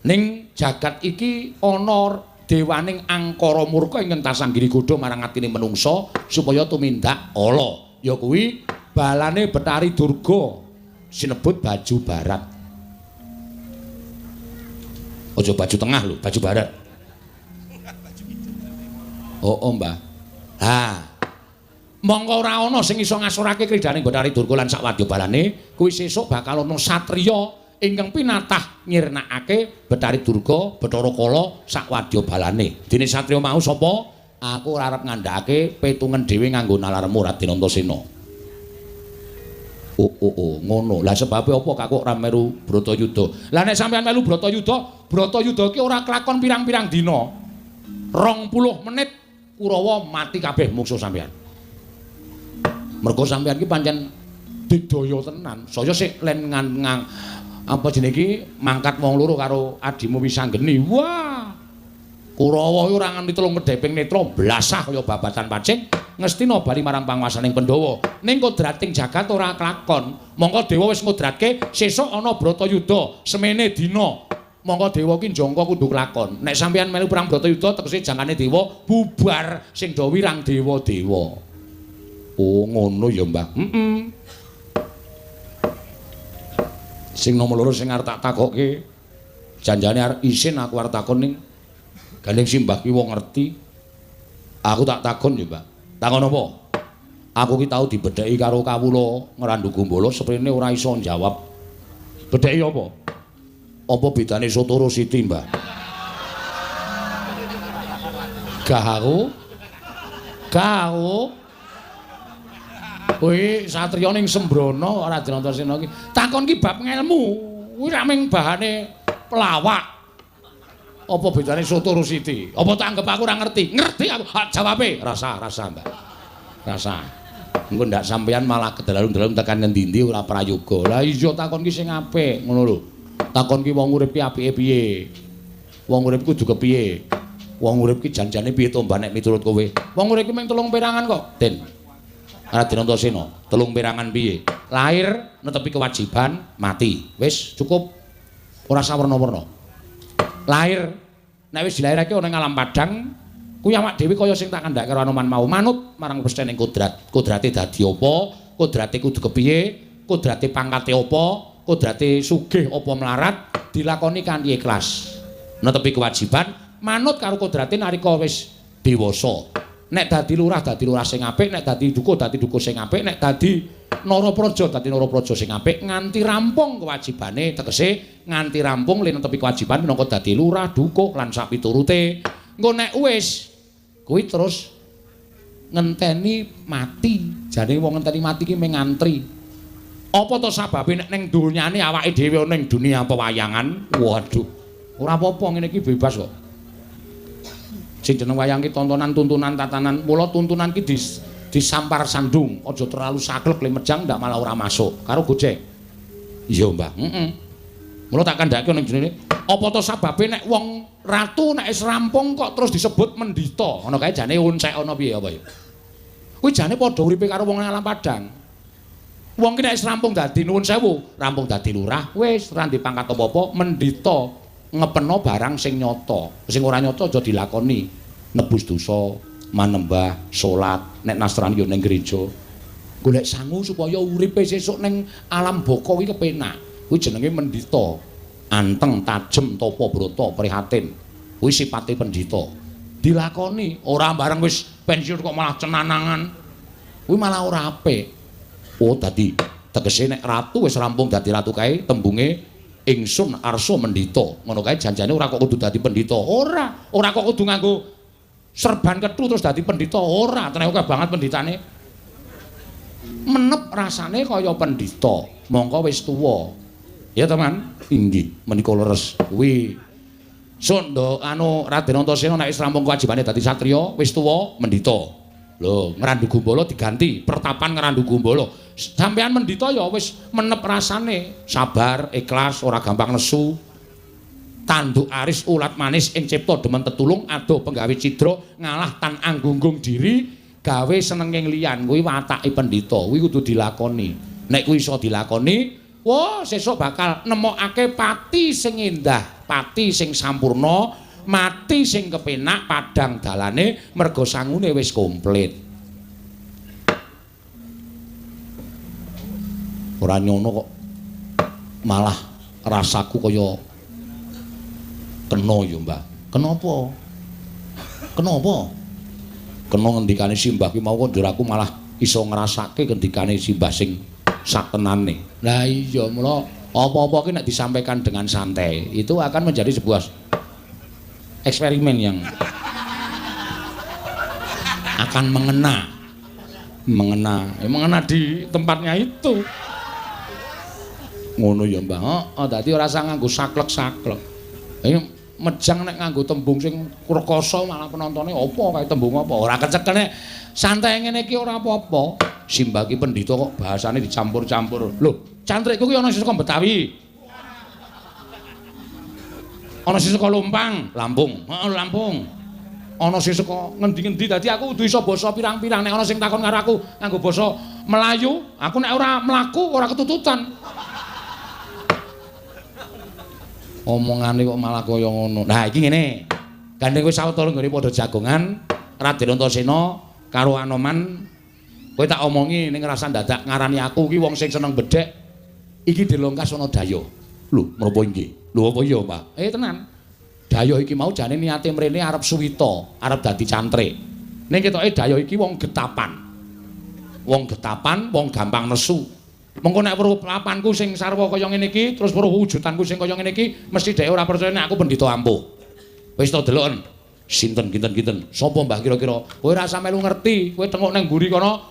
Ning jagat iki ana dewaning angkara murka ingkang tasang giri godha marang atine menungsa supaya tumindak ala. Ya kuwi balane Betari Durga sinebut baju barat. Aja baju tengah lho, baju barat. Oh, oh Mbah. Ha. Mongko ora ana sing iso ngasorake kridhaning Betari Durga lan sak wadya balane, kuwi sesuk bakal ana satriya ingkang pinatah nyirnakake Betari Durga, Bathara Kala sak wadya balane. Dene satriya mau sapa? Aku ora arep ngandhakake petungen dhewe nganggo nalarmu Raden Antasena. Oh, oh, oh, ngono. Lah sebabe apa kok ora melu Bratayuda? Lah nek sampeyan melu Bratayuda, Bratayuda ki ora kelakon pirang-pirang dina. 20 menit Kurawa mati kabeh mungsuh sampeyan. Mergo sampeyan ki pancen digdaya tenan. Saya sik len ngang apa jenenge iki mangkat wong loro karo adimu Wisanggeni. Wah. Kurawa iki ora nganti telung kedheping netra blasah kaya babatan pacing ngestina bali marang panguwasaning Pandhawa. Ning kodrating jagat ora kelakon. Mongko dewa wis ngodratke sesuk ana Bratayuda semene dina. Mongko dewa ki njangka kudu kelakon. Nek sampeyan melu perang Bratayuda tegese jangkane dewa bubar sing do wirang dewa-dewa. Oh ngono ya Mbah. Heeh. Sing nomor loro sing arep tak takokke janjane arep isin aku arep takon ning gandeng simbah ki wong ngerti. Aku tak takon ya, Mbah. Takon apa? Aku ki tau dibedheki karo kawula Ngrandu Gumbala seprene ora iso njawab. Bedheki apa? Apa bedane soto karo siti, Mbah? Gah aku. Gah aku. Kuwi satriya ning Sembrono Raden Antasena ki. Takon ki bab ngelmu. Kuwi ra mung bahane pelawak. Apa bedane soto karo siti? Apa tak anggap aku ora ngerti? Ngerti aku. Ha, jawabe rasa, rasa, Mbah. Rasa. Engko ndak sampeyan malah kedalu-dalu tekan ngendi-endi ora prayoga. Lah iya takon ki sing apik, ngono lho. Takon ki wong urip ki apike piye? Wong urip kudu kepiye? Wong urip ki janjane piye to Mbah nek miturut kowe? Wong urip ki mung telung perangan kok, Den. Raden Antasena, telung perangan piye? Lahir netepi kewajiban, mati. Wis cukup. Ora sawerna-werna. Lahir nek wis dilairake ana ing alam padhang, kuwi awak dhewe kaya sing tak kandhake karo Anoman mau, manut marang pesthening kodrat. Kodrate dadi apa? Kodrate kudu kepiye? Kodrate pangkate apa? Kodrate sugih apa melarat? Dilakoni kanthi ikhlas. Netepi kewajiban, manut karo kodrate nalika wis dewasa. Nek dadi lurah sing apik, nek dadi dukuh dadi dukuh sing apik, nek dadi narapraja dadi narapraja sing apik, nganti rampung kewajibane, tegese nganti rampung le netepi kewajiban minangka dadi lurah, dukuh lan sapiturute. Engko nek wis kuwi terus ngenteni mati. Jane wong ngenteni mati ki mung ngantri. Apa to sababe nek ning donyane awake dhewe ana ning dunia pewayangan? Waduh. Ora apa-apa ngene iki bebas kok. Sing jeneng wayang ki tontonan, tuntunan, tatanan. Mula tuntunan ki disampar sandung, aja terlalu saklek le mejang ndak malah ora masuk. Karo Gojek. Iya, Mbah. Heeh. Mula tak kandhake ning jenenge. Apa to sababe nek wong ratu nek wis rampung kok terus disebut mendita? Ngono kae jane uncek ana piye apa ya? Kuwi jane padha uripe karo wong alam padhang. Wong ki nek wis rampung dadi nuwun sewu, rampung dadi lurah, wis ora ndek pangkat apa-apa, mendita ngepeno barang sing nyata. Sing ora nyata aja dilakoni. Nebus dosa, manembah, salat, nek Nasrani yo ning gereja. Golek sangu supaya uripe sesuk ning alam baka kuwi kepenak. Kuwi jenenge mendita. Anteng, tajem, tapa brata, prihatin. Kuwi sipate pendhita. Dilakoni, ora bareng wis pensiun kok malah cenanangan. Kuwi malah ora apik. Oh, dadi tegese nek ratu wis rampung dadi ratu kae tembunge ingsun arsa mendhita. Ngono kae janjane ora kok kudu dadi pendhita. Ora, ora kok kudu nganggo serban kethu terus dadi pendhita. Ora, teneh akeh banget pendhitane. Menep rasane kaya pendhita, mongko wis tuwa. Ya teman, inggih menika leres. Kuwi Sunda anu Raden Antasena nek wis rampung kewajibane dadi satriya, wis tuwa mendhita. Lho, Ngrandu Gumbala diganti pertapan Ngrandu Gumbala. Sampeyan mendhita ya wis menep rasane, sabar, ikhlas, ora gampang nesu. Tanduk aris ulat manis ing cipta demen tetulung adoh penggawe cidra ngalah tan anggunggung diri gawe senenging liyan. Kuwi watake pendhita, kuwi kudu dilakoni. Nek kuwi iso dilakoni, wah sesuk bakal nemokake pati sing endah, pati sing sampurna, mati sing kepenak padhang dalane merga sangune wis komplit. Ora nyono kok malah rasaku kaya kena ya, Mbah. Kenapa? Kenapa? Kena ngendikane simbah ki mau kok njur aku malah iso ngrasake ngendikane simbah sing satenane. Lah iya, mula apa-apa ki nek disampaikan dengan santai itu akan menjadi sebuah eksperimen yang akan mengena. Mengena, ya mengena di tempatnya itu. Ngono ya, Mbah. Heeh, dadi ora usah nganggo saklek-saklek. Mejang nek nganggo tembung sing rekoso malah penontone apa kae tembung apa. Ora kecekel nek santai ngene iki ora apa-apa. Simbah ki pendhita kok bahasane dicampur-campur. Lho, cantrikku ki ana sing saka Betawi. Ana sing saka Lumpang, Lampung. Heeh, Lampung. Ana sing saka ngendi-ngendi dadi aku kudu iso basa pirang-pirang. Nek ana sing takon karo aku nganggo basa Melayu, aku nek ora mlaku ora ketututan. Omongane kok malah kaya ngono. Nah, iki ngene. Gandeng wis sawetara nggone padha jagongan Raden Antasena karo Anoman. Kowe tak omongi ning rasa dadak ngarani aku ki wong sing seneng bedhek. Iki dilongkas ana dayoh. Lho, menapa inggih? Lho apa iya, Pak? Tenan. Dayoh iki mau jane niate mrene arep suwita, arep dadi cantrik. Ning ketoke dayoh iki wong getapan. Wong getapan, wong gampang nesu. Mengko nek weruh papanku sing sarwa kaya ngene iki, terus weruh wujudanku sing kaya ngene iki, mesti dhek ora percaya nek aku pendhita ampuh. Wis to deloken. Sinten kinten-kinten? Sapa Mbah kira-kira? Kowe ora usah melu ngerti, kowe tengok nang mburi kono.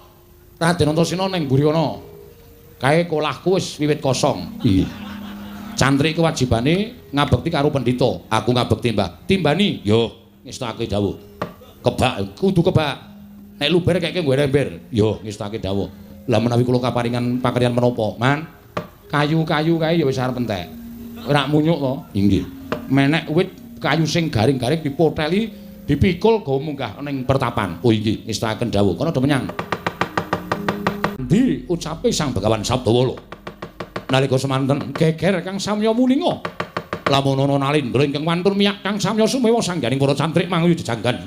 Raden Antasena nang mburi kono. Kae kolahku wis wiwit kosong. Iya. Cantrik kewajibane ngabekti karo pendhita. Aku ngabekti, Mbah. Timbani, yo ngestake dawuh. Kebak, kudu kebak. Nek luber keke nggo ember. Yo ngestake dawuh. Lah menawi kula kaparingan pakaryan menapa, Man? Kayu-kayu kae ya wis arep entek. Ora munyuk to? Inggih. Menek wit kayu sing garing-garing dipoteli, dipikul go munggah ning pertapan. Oh inggih, ngestakaken dawuh. Kono do menyang. Endi ucape Sang Begawan Sabdawala? Nalika semanten geger kang samya muninga. Lamun ana nalindra ingkang wantun miyak kang samya sumewa sangganing para cantrik manguyu jejanggan.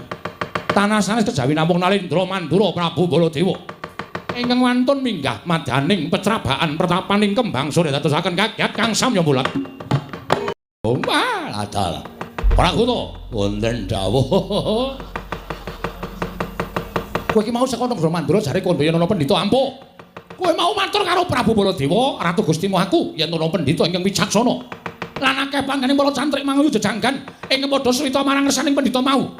Tanah sanes kejawi namung Nalindra Mandura Prabu Baladewa. Ingkang wantun minggah madaning pecrabaan pertapaning kembang sore dadosaken kagyat kang samya mulat. Oh, adalah. Pragoto wonten dawuh. Kowe iki mau saka Negara Mandura jare kandha yen ana pendhita ampuh. Kowe mau matur karo Prabu Baladewa, Ratu Gusti aku yen ana pendhita ingkang wicaksana. Lan akeh panggene para cantrik manguyu jejanggan ingkang padha suwita marang ngersaning pendhita mau.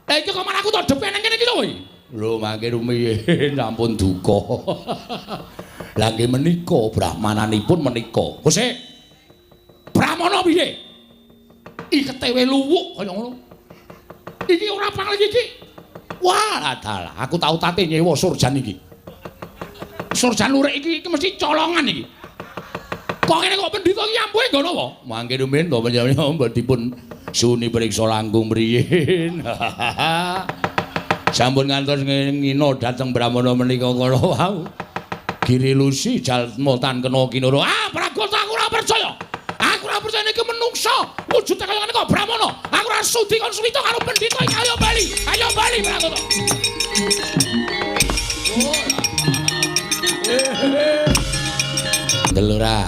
Lah iki kok malah aku tak depe nang kene iki lho kowe. Lho mangke rumiyin sampun duka. Lah nggih menika brahmananipun menika. Gusti. Brahmana piye? Ikete luwuk kaya ngono. Iki ora pangling iki. Wah, dalah, aku tau tate nyewa surjan iki. Surjan lurik iki iki mesti colongan iki. Kok ngene kok pendhita iki ampuhe nggo napa? Mangke rumiyin to panjenengan dipun suni priksa langkung mriyin. Sampun ngantos ngina dhateng brahmana menika kala wau. Girilusi jalma tan kena kinara. Ah, Pragota aku ora percaya. Aku ora percaya niki menungsa wujude kaya ngene kok Brahmana. Aku ora sudi kon suwita karo pendhita iki. Ayo bali. Ayo bali Pragota. Ndelora.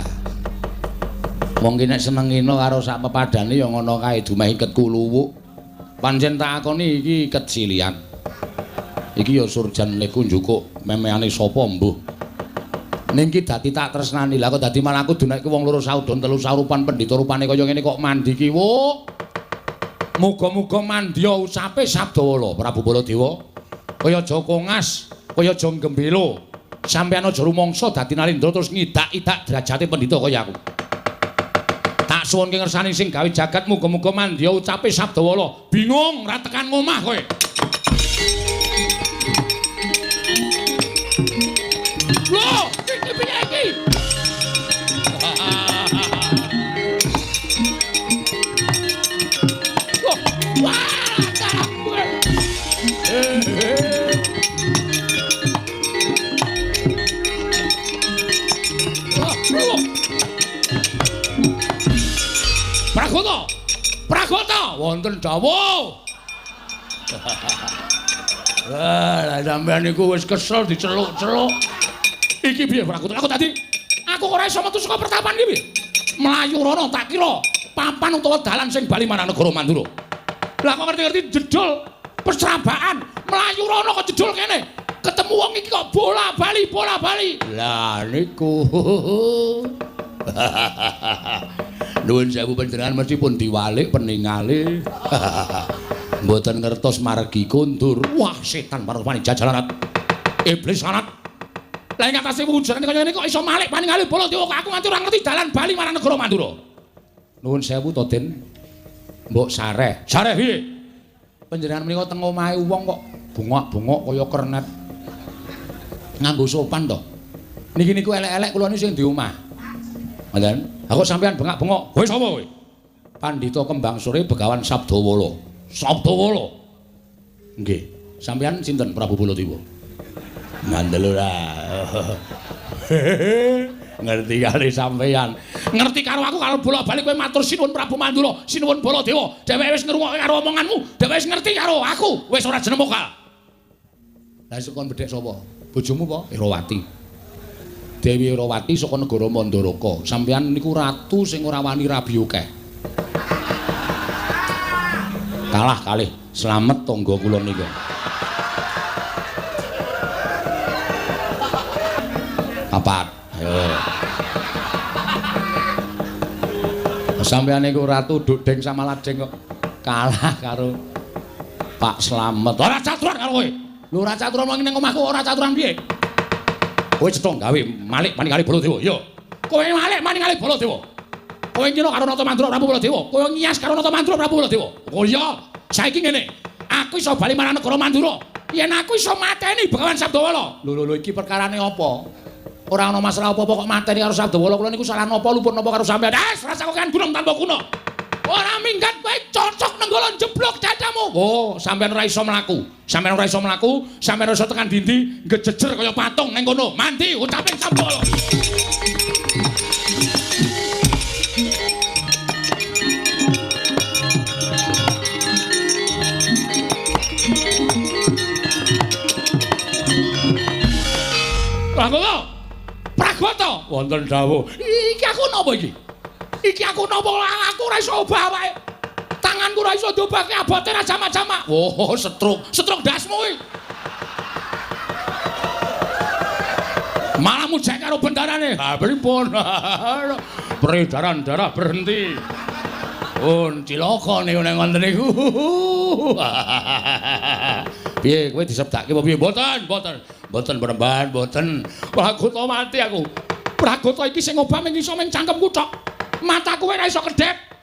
Wong ki nek seneng ngene karo sak pepadane ya ngono kae dumeh iket kuluwuk. Pancen tak akoni iki kecilian. Iki ya surjan leku njukuk memehane sapa mbuh. Ning ki dadi tak tresnani. Lah kok dadi malah aku dunekke wong loro saudon telu saurupan pendhita rupane kaya ngene kok mandi ki wo. Muga-muga mandya ucape Sabdawala Prabu Baladewa. Kaya aja kongas, kaya aja gembelo. Sampeyan aja rumangsa dadi Nalindra terus ngidak-idak derajate pendhita kaya aku. Tak suwunke ngersani sing gawe jagat muga-muga mandya ucape Sabdawala. Bingung ra tekan ngomah kowe. Lho, iki piye iki? Loh, wah, Pragota! Pragota! Wonten dawuh. Lah sampeyan niku wis kesel diceluk-celuk. Iki piye Pragota? Aku tadi aku ora iso metu saka pertapan iki piye? Mlayu rono tak kira papan utawa dalan sing bali marang negara Mandura. Lah kok ngerti-ngerti jedul pesrabaan, mlayu rono kok jedul kene. Ketemu wong iki kok bola-bali, bola-bali. Lah niku. Nuwun sewu panjenengan mesti pun diwalik peningale. Mboten ngertos margi kondur. Wah, setan parwani jajalan. Iblis sanat. Lah ing atase wujudane kaya ngene kok iso malik paningale Baladewa kok aku nganti ora ngerti dalan bali marang negara Mandura. Nuwun sewu to, Den. Mbok sareh. Sareh piye? Panjenengan menika teng omahe wong kok bengok-bengok kaya kernet. Nganggo sopan to. Niki niku elek-elek kula niku sing di omah. Ngoten. Aku sampean bengak-bengok. Kowe sapa kowe? Pandhita Kembang Sore Begawan Sabdawala. Sabdawala. Nggih. Sampean sinten Prabu Baladewa? Ngandel ora. Ngerti kali sampean. Ngerti karo aku kalau bola-bali kowe matur sinuwun Prabu Mandura, sinuwun Baladewa. Dheweke wis ngrungokke karo omonganmu, dheweke wis ngerti karo aku. Wis ora jeneng mokal. Lah iso kon bedhek sapa? Bojomu apa? Irawati. Dewi Irawati saka negara Mandaraka. Sampeyan niku ratu sing ora wani rabi akeh. Kalah kalih slamet tangga kula nika. Papat. Ayo. Sampeyan niku ratu dudeng sama ladeng kok kalah karo Pak Slamet. Ora caturan karo kowe. Lho ora caturan wong ning omahku ora caturan piye? Kowe cetha gawe malik maning kali Baladewa. Yo. Kowe malik maning kali Baladewa. Kowe ngira karo Nata Mandura Prabu Baladewa. Kowe ngias karo Nata Mandura Prabu Baladewa. Oh iya, saiki ngene. Aku iso bali marang negara Mandura. Yen aku iso mateni Begawan Sabdawala. Lho lho lho iki perkarane apa? Ora ana masalah apa-apa kok mateni karo Sabdawala. Kula niku salah napa luput napa karo sampeyan. Ah, rasa kok kan gunung tanpa guna. Ora minggat kowe cocok nenggala jeblok dadamu. Oh, sampeyan ora iso mlaku. Sampeyan ora iso mlaku, sampeyan ora iso tekan dindi, ngejejer kaya patung ning kono. Mandi ucape Sabdawala. Pragota. Pragota wonten dawuh. Iki aku napa iki? Iki aku napa aku ora iso obah awake. Tanganku ora iso diobahke abote ra jamak-jamak. Oh, setruk, setruk ndasmu kuwi. Malah mujek karo bendarane. Ha pripun? Peredaran darah berhenti. Pun cilaka niku nek ngoten niku. Piye kowe disebdake apa piye? Mboten, mboten. Mboten peremban, mboten. Pragota mati aku. Pragota iki sing obah mung iso mung cangkemku tok. Mataku ora iso kedhep.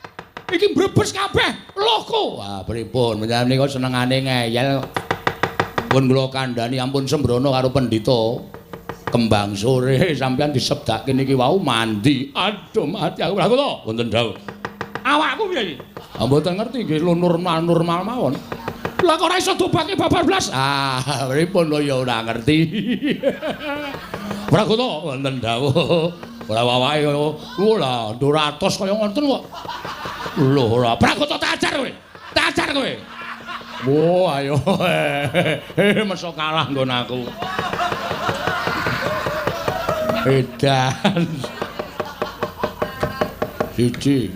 Iki mbrebes kabeh lohku. Wah, pripun? Menjenengan menika senengane ngeyel. Pun kula kandhani ampun sembrono karo pendhita Kembang Sore sampeyan disebdake niki wau mandi. Aduh mati aku. Pragota, wonten dawuh. Awakku piye iki? Ah mboten ngerti nggih normal-normal mawon. Lah kok ora iso dobake babar blas? Ah, pripun lho ya ora ngerti. Pragota wonten dawuh. Ora wawahe kaya lha 200 kaya ngoten kok. Lho ora. Pragota tak ajar kowe. Tak ajar kowe. Wo ayo. Meso kalah nggon aku. Edan. 1 2.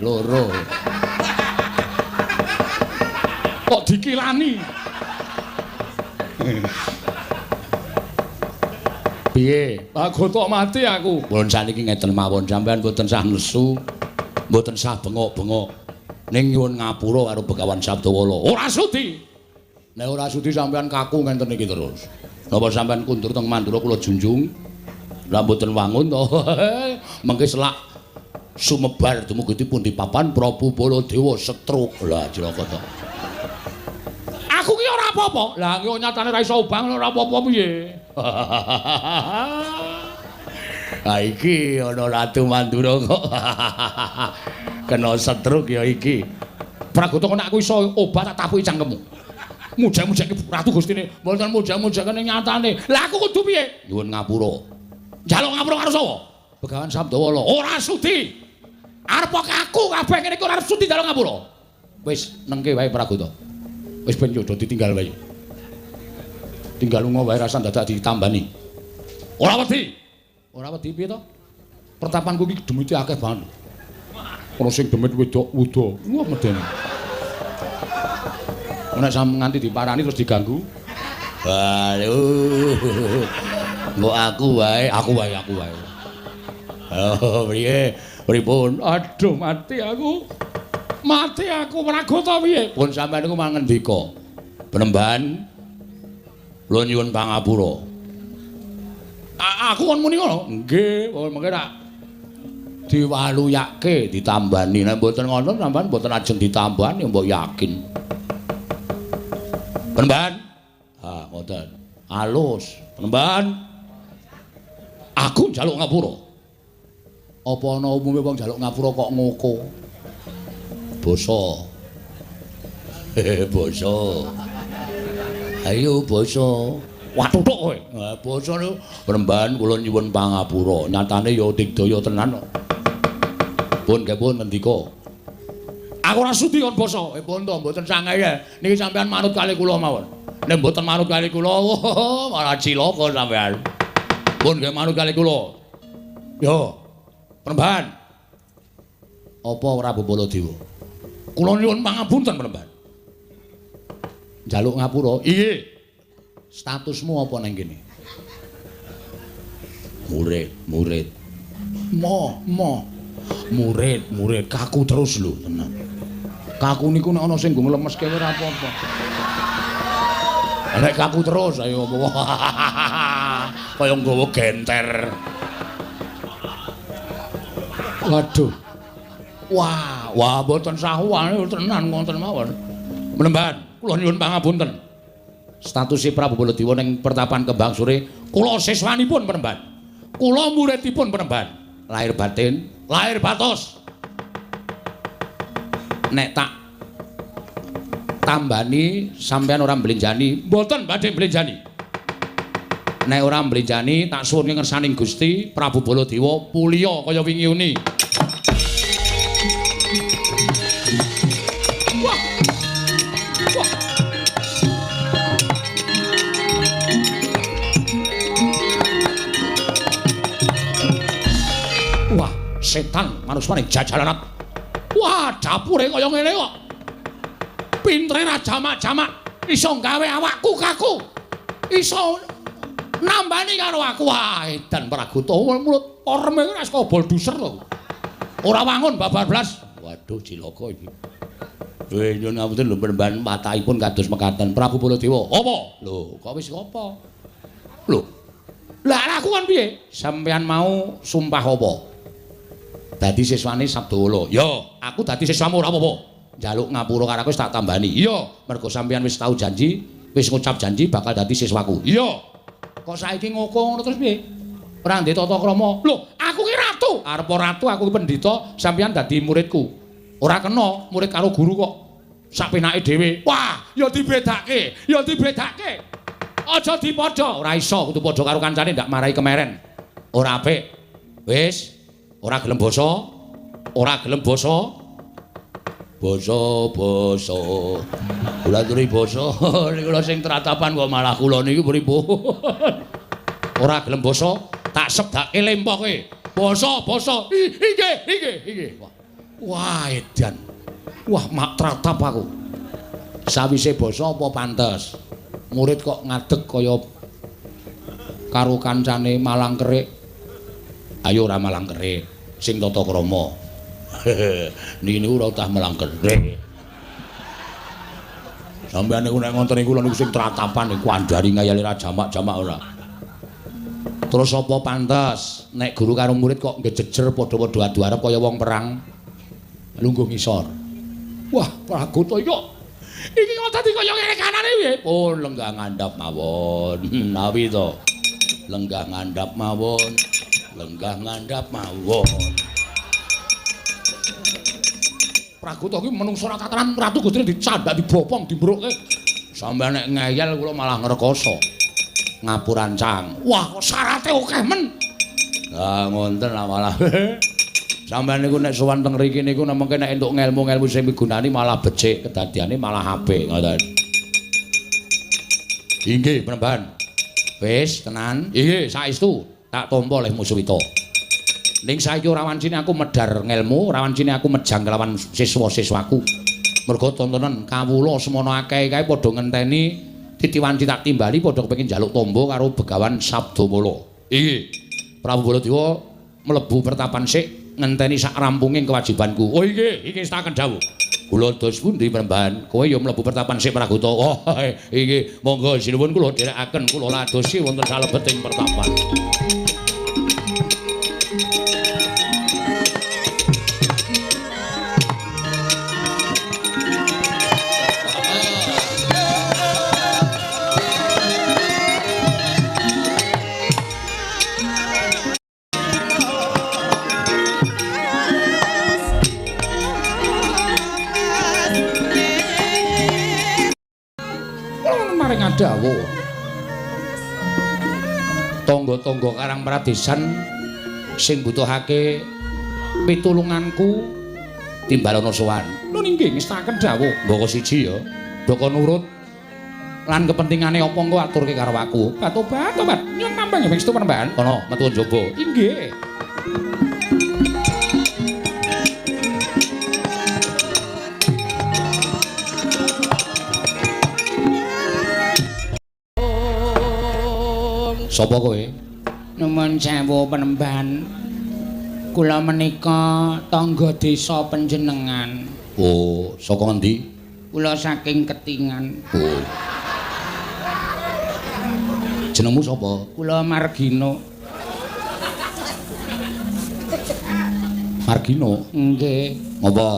Kok dikilani? Piye? Pragota mati aku. Pun saniki ngeten mawon sampean mboten sah nesu, mboten sah bengok-bengok. Ning nyuwun ngapura karo Begawan Sabdawala. Ora sudi. Nek ora sudi sampean kaku ngenten iki terus. Napa sampean kundur teng Mandura kula junjung? Lah mboten wangun to. Mengke selak sumebar dumugi dipun di papan Prabu Baladewa setruk. Lah cilaka to. Aku ki ora apa-apa. Lah ki nyatane ra iso obah ora apa-apa piye. Ha iki ana Ratu Mandura kok. Kena setruk ya iki. Pragota nek aku iso obah tak tapuki cangkemmu. Mujak-mujake Ratu Gustine, mboten mujak-mujakane nyatane. Lah aku kudu piye? Nyuwun ngapura. Njaluk ngapura karo sapa? Begawan Sabdawala. Ora sudi. Arep aku kabeh ngene iki ora arep sudi njaluk ngapura. Wis nengke wae Pragota. Wis ben yo ditinggal wae. Tinggal lunga wae rasa dadak ditambani. Ora wedi. Ora wedi piye to? Pertapanku iki demite akeh banget. Ana sing demit wedok wuda. Wah medeni. Nek sampe nganti diparani terus diganggu. Waduh. Mbok aku wae, aku wae, aku wae. Oh, piye? Pripun? Aduh, mati aku. Mati aku Pragota piye? Pun sampean niku mangendika. Penemban kula nyuwun pangapura. Aku kon muni ngono? Nggih, mengke tak diwaluyake ditambani. Nek mboten ngono sampean mboten ajeng ditambani mbok yakin. Penemban. Ha, ngoten. Alus. Penemban. Aku njaluk ngapura. Apa ana umume wong njaluk ngapura kok ngoko? Basa. Basa. Ayo basa. Wah tutuk kowe. Ha basa niku Penemban kula nyuwun pangapura. Nyatane ya digdaya tenan kok. Pun nggih pun ngendika. Aku ora sudi kon basa. Pun to mboten sangae. Niki sampean manut kali kula mawon. Nek mboten manut kali kula, malah cilaka sampean. Pun nggih manut kali kula. Yo. Penemban. Apa Prabu Baladewa? Kula nyuwun pangapunten Penemban. Njaluk ngapura? Iya. Statusmu apa nang kene? Murid, murid. Mo, mo. Murid, murid kaku terus lho tenan. Kaku niku nek ana sing nggo nglemeske ora apa-apa. Nek kaku terus ayo kaya nggawa genter. Waduh. Wah, wah mboten sahuwane tenan ngoten mawon. Penemban, kula nyuwun pangapunten. Statuse Prabu Baladewa ning pertapan Kembang Sore, kula siswanipun Penemban. Kula muridipun Penemban. Lahir batin, lahir batos. Nek tak tambani sampean ora mblenjani, mboten badhe mblenjani. Nek ora mblenjani tak suwun ngersaning Gusti Prabu Baladewa puliya kaya wingi uni. Wah. Wah. Wah, setan manusane jajalanat. Wah, dapure kaya ngene kok. Pintere ra jamak-jamak iso gawe awakku kaku. Iso nambani karo aku. Wah, edan Pragota mulut oreme ora kobol duser to. Ora wangun babar blas. Waduh, cilaka iki. Nyuwun ngapunten lho Penemban patahipun kados mekaten Prabu Baladewa. Apa? Lho, kok wis apa? Lho. Lah aku kon piye? Sampeyan mau sumpah apa? Dadi siswane Sabdawala. Ya, aku dadi siswamu ora apa-apa. Njaluk ngapura karo aku wis tak tambani. Iya, mergo sampeyan wis tau janji, wis ngucap janji bakal dadi siswaku. Iya. Kok saiki ngoko ngono terus piye? Ora ndek tata krama. Lho, aku ki ratu. Arep ratu aku ki pendhita, sampeyan dadi muridku. Ora kena murid karo guru kok sak penake dhewe. Wah, ya dibedake, ya dibedake. Aja dipadha. Ora iso kudu padha karo kancane ndak marai kemeren. Ora apik. Wis, ora gelem basa. Ora gelem basa. Basa basa. Kula aturi basa. Niku lho sing tratapan kok malah kula niku pripun. Ora gelem basa, tak sebake lempoke. Basa basa. Inggih, inggih, inggih. Wah, edan. Wah, mak tratap aku. Sawise basa apa pantes? Murid kok ngadeg kaya karo kancane malang kerik. Ayo ora malang kerik, sing tata krama. Niki niku ora utah malang kerik. Sampeyan niku nek ngonten niku niku sing tratapan niku andari ngayali ra jamak-jamak ora. Terus apa pantes nek guru karo murid kok ngejejer padha-padha adu arep kaya wong perang? Lungguh ngisor. Wah, Pragota iki kok iki kok dadi kaya ngene kanane piye? Pun lenggah ngandhap mawon. Nawi to. Lenggah ngandhap mawon. Lenggah ngandhap mawon. Pragota iki menungso ora tataran, Ratu Gustine dicandak, dibopong, dimbrukke. Sampeyan nek ngeyel kula malah ngrekoso. Ngapurancang. Wah, kok syarate akeh men. Lah ngonten lah malah. Sampeyan niku nek sowan teng mriki niku nemengke nek entuk ngelmu-ngelmu sing migunani malah becik, kedadiane malah apik ngoten. Inggih, Panembahan. Wis, tenan. Inggih, saestu tak tampa oleh Musuwita. Ning saiki ora wancine aku medhar ngelmu, ora wancine aku mejang kelawan siswa-siswaku. Mergo tontonan kawula semono akeh kae padha ngenteni titiwanci tak timbali padha kepengin njaluk tombo karo Begawan Sabdamala. Inggih. Prabu Baladewa mlebu pertapan sik ngenteni sak rampunging kewajibanku. Oh inggih, iki setaken dawuh. Kula dos pundi Panembahan? Kowe ya mlebu pertapan sik Pragota. Oh inggih, monggo sinuwun kula dherekaken kula ladosi wonten salebeting pertapan. Dawuh. Tangga-tangga Karang Pradesan sing butuhake pitulunganku timbalana sowan. Lho inggih ngestaken dawuh. Mboko siji ya. Ndaka nurut lan kepentingane apa engko aturke karo aku. Tobat, tobat. Nyuwun mampang ya pangestu Panembahan. Kono metu njaba. Inggih. Sapa kowe? Nuwun sewu Panembahan. Kula menika tangga desa panjenengan. Oh, saka ngendi? Kula saking Ketingan. Oh. Jenengmu sapa? Kula Margino. Margino? Nggih. Ngopo?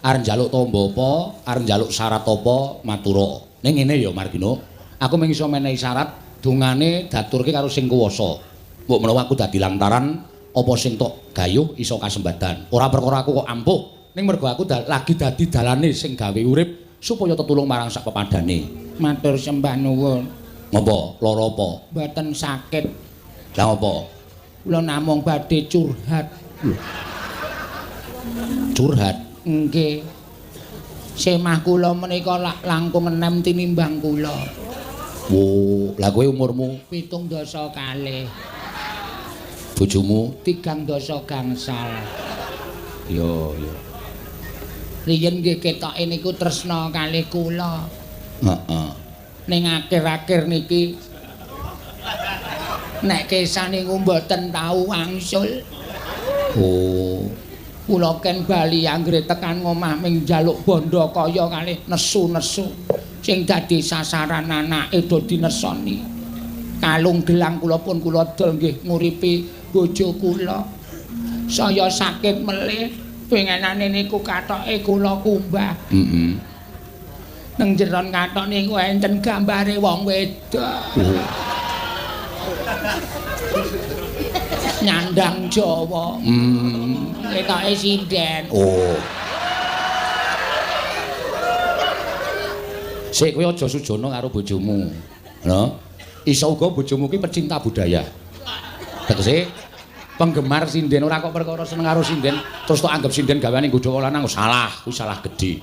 Arep njaluk tombo apa? Arep njaluk syarat apa? Matura. Ning ngene ya Margino, aku mung iso menehi syarat dungane daturke karo sing kuwasa. Mbok menawa aku dadi lantaran apa sing tok gayuh iso kasembadan. Ora perkara aku kok ampuh, ning mergo aku lagi dadi dalane sing gawe urip supaya tetulung marang sak pepadane. Matur sembah nuwun. Ngopo? Lara apa? Mboten sakit. Lah ngopo? Kula namung badhe curhat. Lho. Curhat? Nggih. Semah kula menika lak langkung enem tinimbang kula. Wo, lah kowe umurmu 72. Bojomu 3 gangsal. Yo yo. Riyen nggih ketoke niku tresna kalih kula. Heeh. Ning akhir-akhir niki nek kesah niku mboten tau wangsul. Oh. Kula ken bali anggere tekan ngomah ming njaluk bondo kaya kalih nesu-nesu. Sing dadi sasaran anake do dinesoni. Kalung gelang kula pun kula dol nggih nguripi bojo kula. Saya sakit melih, pengenane niku katoke kula kumbah. Heeh. Nang jeron katok niku enten gambare wong wedok. Oh. Nyandang Jawa. Ketoke sinden. Oh. Sik kowe aja sujono karo bojomu. Lho. Iso uga bojomu ki pecinta budaya. Tegese Penggemar sinden ora kok perkara seneng karo sinden terus tok anggap sinden gaweane nggodha wong lanang salah, kuwi salah gedhe.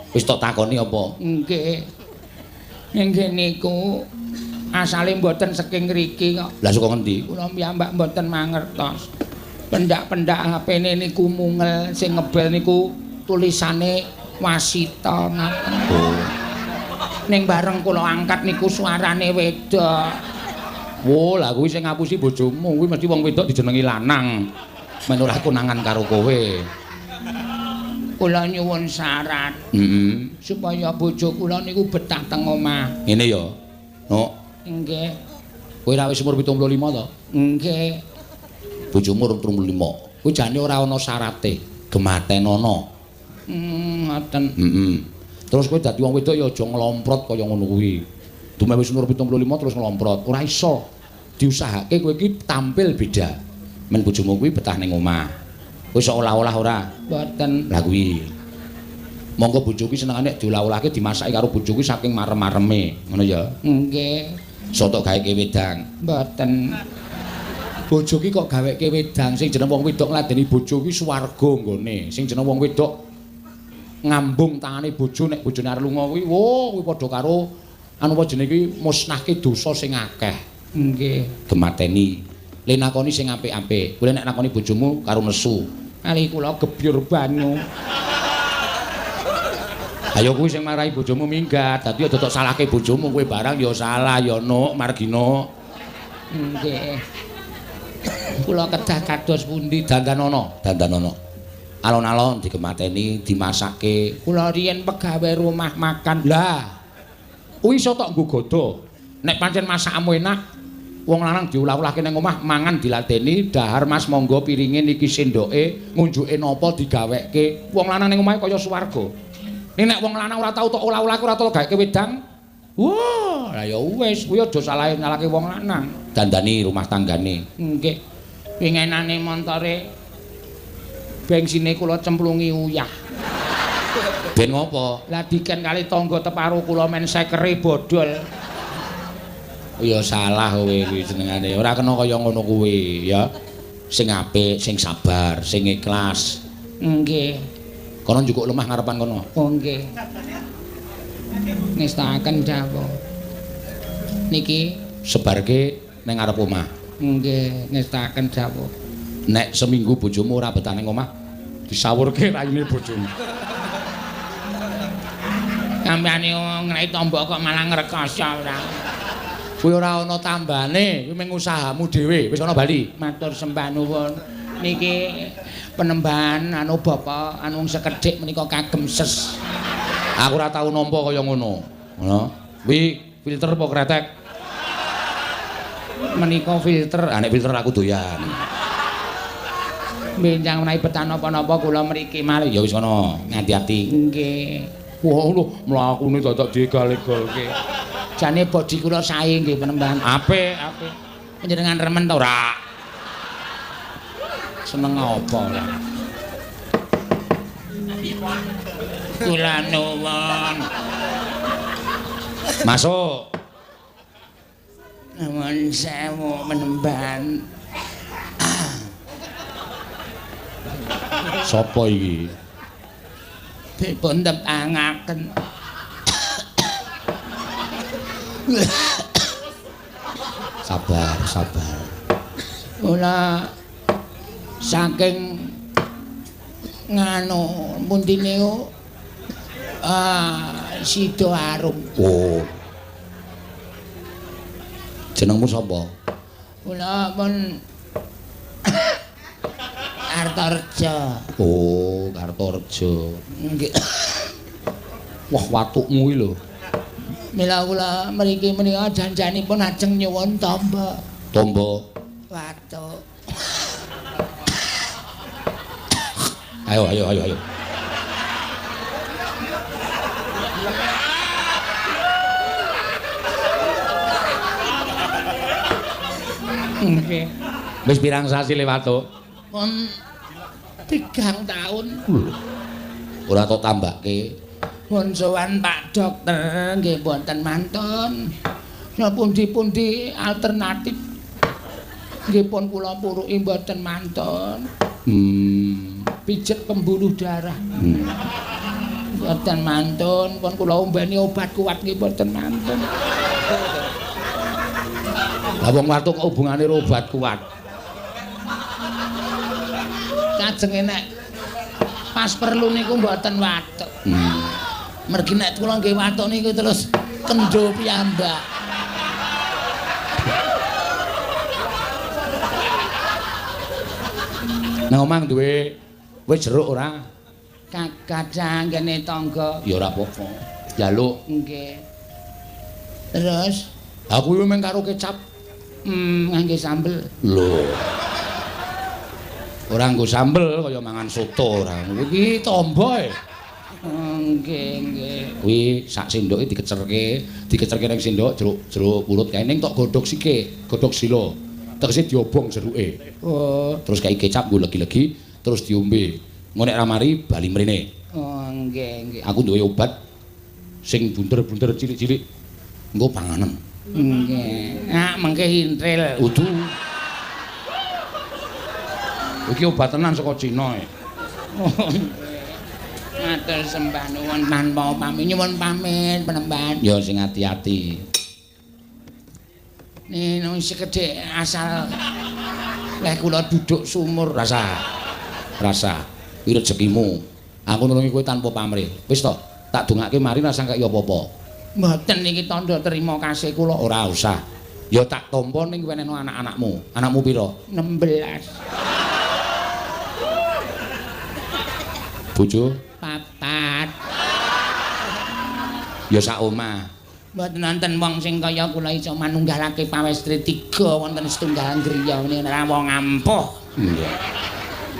Wis tok takoni apa? Nggih. Nggih niku asale mboten saking ngriki kok. Lah saka ngendi? Kula piyambak mboten mangertos. Pendak-pendak HP-ne niku mungel sing ngebel niku tulisane Wasita ngaten. Oh. Ning bareng kula angkat niku suarane wedok. Wo, lah kuwi sing ngapusi bojomu, kuwi mesti wong wedok dijenengi lanang. Men ora konangan karo kowe. Kula nyuwun syarat. Heeh. Supaya bojo kula niku betah teng omah. Ngene ya. Nok. Nggih. Kowe ra wis umur 75 to? Nggih. Bojomu umur 35. Kuwi jane ora ana syarate. Gematenono. Ngoten. Heeh. Terus kowe dadi wong wedok ya aja nglomprot kaya ngono kuwi. Dume wis umur 75 terus nglomprot. Ora iso. Diusahake kowe iki tampil beda. Men bojomu kuwi betah ning omah. Kowe iso olah-olah ora? Mboten. Lah kuwi. Monggo bojo kuwi senengane nek diolah-olahke dimasaki karo bojo kuwi saking marem-mareme, ngono ya? Nggih. Soto gaeke wedang. Mboten. Bojo ki kok gaweke wedang, sing jeneng wong wedok ngladeni bojo kuwi swarga nggone. Sing jeneng wong wedok ngambung tangane bojo nek bojone arep lunga kuwi, wo kuwi padha karo anu apa jenenge kuwi musnahke dosa sing akeh. Nggih. Gemateni. Le nakoni sing apik-apik. Kowe nek nakoni bojomu karo nesu. Kali kula gebyur banyu. Ayo kuwi sing marahi bojomu minggat. Dadi aja tok salahke bojomu, kowe barang ya salah ya Nuk, Margino. Nggih. Kula kedah kados pundi? Dandanono, dandanono. Alon-alon digemateni, dimasake. Kula riyen pegawe rumah makan. Lah, kuwi iso tok nggo godho. Nek pancen masakmu enak, wong lanang diulah-ulahke ning omah, mangan diladeni, dahar Mas monggo piringe niki sendoke, ngunjuke napa digawekke. Wong lanang ning omahe kaya swarga. Ning nek wong lanang ora tau tok ulah-ulahke, ora tau gawekke wedang, wah, lah ya wis, kuwi aja salahe nyalahke wong lanang. Dandani rumah tanggane. Nggih. Wingenane montore bengsine kula cemplungi uyah. Ben ngopo? Lah diken kali tangga teparo kula men sekere bodol. Ya salah kowe kuwi jenengane. Ora kena kaya ngono kuwi ya. Sing apik, sing sabar, sing ikhlas. Nggih. Kono njukuk lemah ngarepan kono. Oh nggih. Ngestakaken dawuh. Niki sebarke ning ngarep omah. Nggih, ngestakaken dawuh. Nek seminggu bojomu ora betah ning omah, disawurke raine bojomu. Sampeyan ngreki tombok kok malah ngrekoso ora. Kuwi ora ana tambane, kuwi mung usahamu dhewe. Wis ana bali. Matur sembah nuwun. Niki penembahan anu bapak anu sekedhik menika kagem ses. Aku ora tau nampa kaya ngono. Ngono. Kuwi filter apa kretek? Menika filter. Ah nek filter aku doyan. Benjang menawi betah napa-napa kula mriki malih. Ya wis ngono, ngati-ati. Nggih. Wah lho, mlakune dadak digal-egalke. Jane bodi kula sae nggih penembahan. Apik, apik. Panjenengan remen ta ora? Seneng apa ora? Kula nuwun. Masuk. Nuwun sewu penembahan. Sopo iki? Dipun tepangaken. Sabar, sabar. Kula saking nganu pundi niku Sidoarum. Oh. Jenengmu sapa? Kula pun Kartorejo. Oh, Kartorejo. Nggih. Wah, watukmu iki lho. Mila kula mriki menika janjanipun ajeng nyuwun tamba. Tamba watuk. Ayo, ayo, ayo, ayo. Nggih. Wis pirang sasi le watuk? Pun 3 tahun. Ora tok tambahke. Pun sowan Pak Dokter nggih mboten mantun. Pundi-pundi alternatif. Nggih pun kula puruki mboten mantun. Pijet pembuluh darah. Mboten mantun, pun kula ombeni obat kuat nggih mboten mantun. Lah wong watuk kok hubungane karo obat kuat? Kajenge nek pas perlu niku mboten watuk. Mergi nek kula nggih watuk niku terus kendho piyambak. Nang omah duwe wis jeruk ora? Kagadhah nggene tangga. Ya ora apa-apa. Njaluk. Nggih. Terus aku kuwi mung karo kecap. Ngangge sambel. Lho. Ora nggo sambel kaya mangan soto ora. Iki tombo e. Nggih, nggih. Kuwi sak sendoke dikecerke, dikecerke ning sendok jeruk purut kae ning tok godhog sike, godhog sila. Tegese diobong jeruke. Oh, terus kae kecap nggo legi-legi terus diombe. Engko nek ra mari bali mrene. Oh, nggih, nggih. Aku duwe obat sing bunder-bunder cilik-cilik. Engko panganen. Nggih. Ah, mengke intril. Udu. Iki obat tenan saka Cina e. Oh. Matur sembah nuwun tanpa pamit, nyuwun pamit penemban. Ya sing ati-ati. Nino sekedhik asal leh kula duduk sumur rasa. Rasa kuwi rezekimu. Aku nulungi kowe tanpa pamrih. Wis to, tak dongake mari rasah kaya apa-apa. Mboten niki tandha terima kasih kula. Ora usah. Ya tak tampa ning wenehno anak-anakmu. Anakmu pira? 16. Bojo? 4. Ya sak omah. Mboten wonten wong sing kaya kula iso manunggalake pawestri 3 wonten setunggal griya ngene ora wong ampuh. Iya.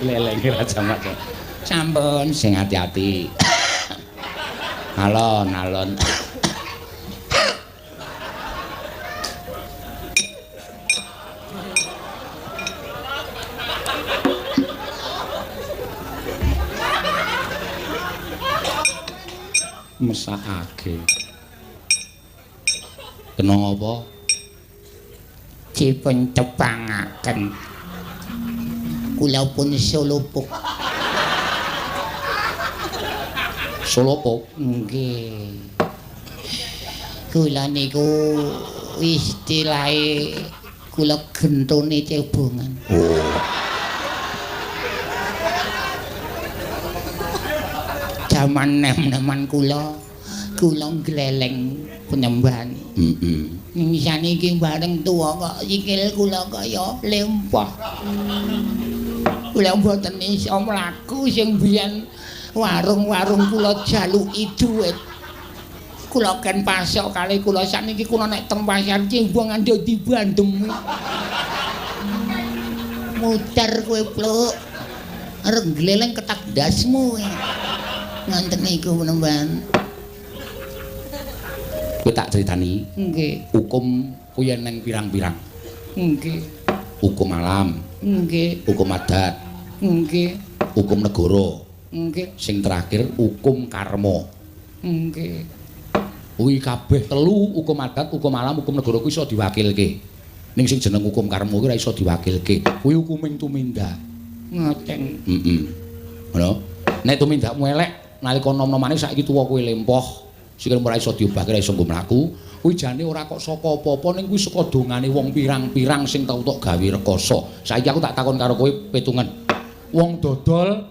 Lelenge raja macam. Sampun sing ati-ati. Alon alon. Mesakake. Kena apa? Dipun tepangaken. Kula pun solopuk. Solopuk? Nggih. Kula niku istilahe kula gentone cebongan. Oh. Jaman nem-neman kula, kula ngleleng penyembahan. Heeh. Ning saniki bareng tuwa kok sikil kula kaya lempah. Kula mboten iso mlaku sing biyen warung-warung kula jaluki dhuwit. Kula ken pasok kali kula sakniki kula nek teng pasar Cimbongan dadi bandem. Muter kowe pluk. Arep ngleleng ketak ndasmu. Ngonten niku penemban. Kowe tak critani. Nggih. Hukum kuwi neng pirang-pirang. Nggih. Hukum alam. Nggih. Hukum adat. Nggih. Hukum negara. Nggih. Sing terakhir hukum karma. Nggih. Kuwi kabeh telu, hukum adat, hukum alam, hukum negara kuwi iso diwakilke. Ning sing jeneng hukum karma kuwi ora iso diwakilke. Kuwi hukuming tumindak. Ngoten. Heeh. Ngono. Nek tumindakmu elek nalika nom-nomane saiki tuwa kowe lempoh, sikilmu ora iso diobahke, ora iso nggo mlaku, kuwi jane ora kok saka apa-apa ning kuwi saka dongane wong pirang-pirang sing tau tok gawe rekoso. Saiki aku tak takon karo kowe pitungan. Wong dodol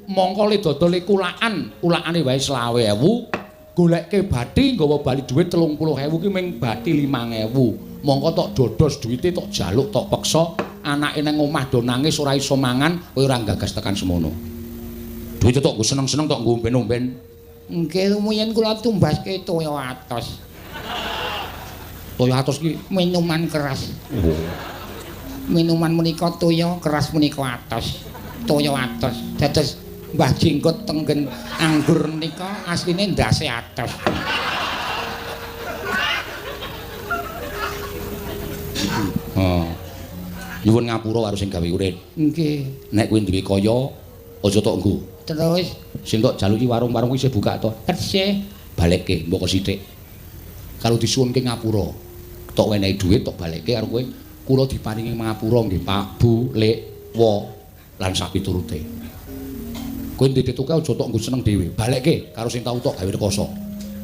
mongko le dodole kulaan, kulaane wae 20.000, golekke bathi nggawa bali dhuwit 30.000 ki ming bathi 5.000. Mongko tok dodos duwite tok jaluk tok peksa, anake nang omah do nangis ora iso mangan, kowe ora gagas tekan semono. Duit tok nggo seneng-seneng tok nggo omben-omben. Nggih, rumiyin kula tumbaske toya atos. Toya atos ki minuman keras. Oh. Minuman menika toya keras menika atos. Toya atos. Dados Mbah Jenggot tenggen anggur menika asline ndase atos. Oh. Nyuwun ngapura karo sing gawe urip. Nggih. Nek kowe duwe kaya aja tok nggo. Terus sing tok jaluki warung-warung kuwi isih buka to? Tesih. Balekke mbok sithik. Karo disuwunke ngapura. Tok wenehi dhuwit tok balekke karo kowe. Kula diparingi mangapura nggih Pak, Bu, Lek, Wo lan sapiturute. Kowe ndedetoke aja tok nggo seneng dhewe. Balekke karo sing tau tok gawe rekoso.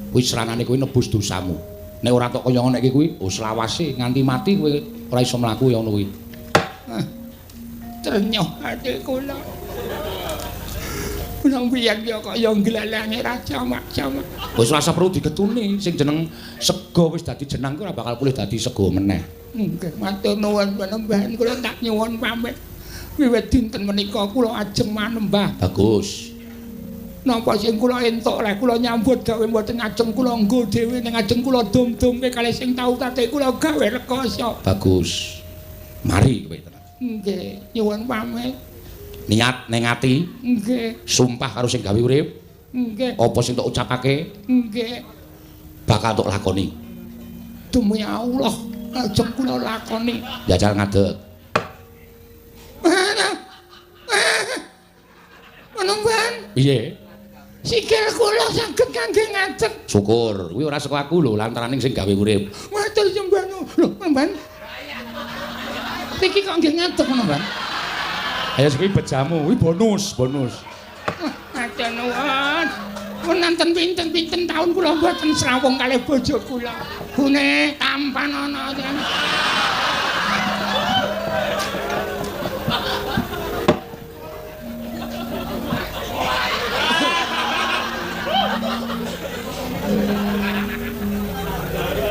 Kuwi serangane kowe nebus dosamu. Nek ora tok kaya ngono iki kuwi, oh selawase nganti mati kowe ora iso mlaku ya ngono kuwi. Trenyuh ati kula. Kula mbiyen ya kaya nglelange raja macam. Wis ora perlu digetuni, sing jeneng sega wis dadi jenang kuwi ora bakal pulih dadi sega meneh. Nggih, matur nuwun panembahan kula tak nyuwun pamit. Wiwit dinten menika kula ajeng manembah. Bagus. Napa sing kula entuk leh kula nyambut gawe mboten ajeng kula nggo dhewe ning ajeng kula dum-dumke kalih sing tau tate kula gawe rekoso. Bagus. Mari kowe tenan. Nggih, nyuwun pamit. Niat ning ati. Nggih. Sumpah karo sing gawe urip. Nggih. Apa sing tok ucapake? Nggih. Bakal tok lakoni. Demi Allah, ajeng kula lakoni. Jajal ngadeg. Panembahan. Piye? Sikil kula saged kangge ngadeg. Syukur, kuwi ora saka aku lho, lantaran sing gawe urip. Matur sembah nuwun. Lho, Panembahan. Iki kok nggih ngadeg Panembahan? Ayo kuwi bejamu, kuwi bonus, bonus. Matur nuwun. Wonten pinten-pinten taun kula mboten srawung kalih bojo kula. Gune tampan ana.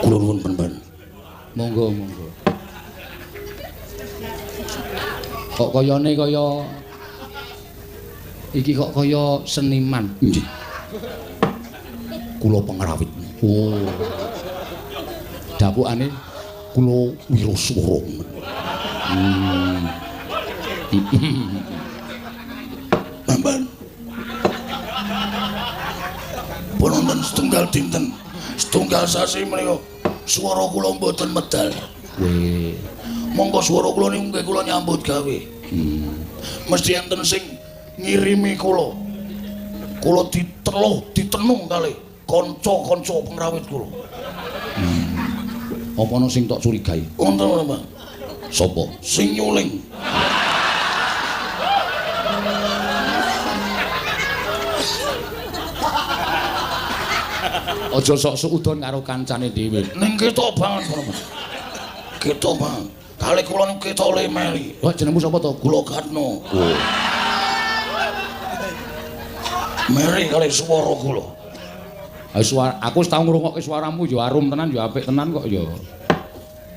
Kula nuwun Panembahan. Monggo, monggo. Kok kayane kaya iki kok kaya seniman. Nggih. Kula pengrawit. Oh. Dapukane kula wiraswara. Panembahan. Wonten setunggal dinten, setunggal sasi menika swara kula mboten medal. Weh. Monggo swara kula niku nggih kula nyambut gawe. Mesti enten sing ngirimi kula. Kula diteluh, ditenung kalih kanca-kanca pengrawit kula. Apa ana sing tok curigai? Wonten, Pak. Sapa? Sing nyuling. Aja sok suudon karo kancane dhewe. Ning ketok banget, Pak. Ketok banget. Kalih kula niku ketok le meli. Wah, jenengmu sapa to? Kula Gatno. Oh. Meri kalih swara kula. Ha suara aku wis tau ngrungokke suaramu ya arum tenan ya apik tenan kok ya.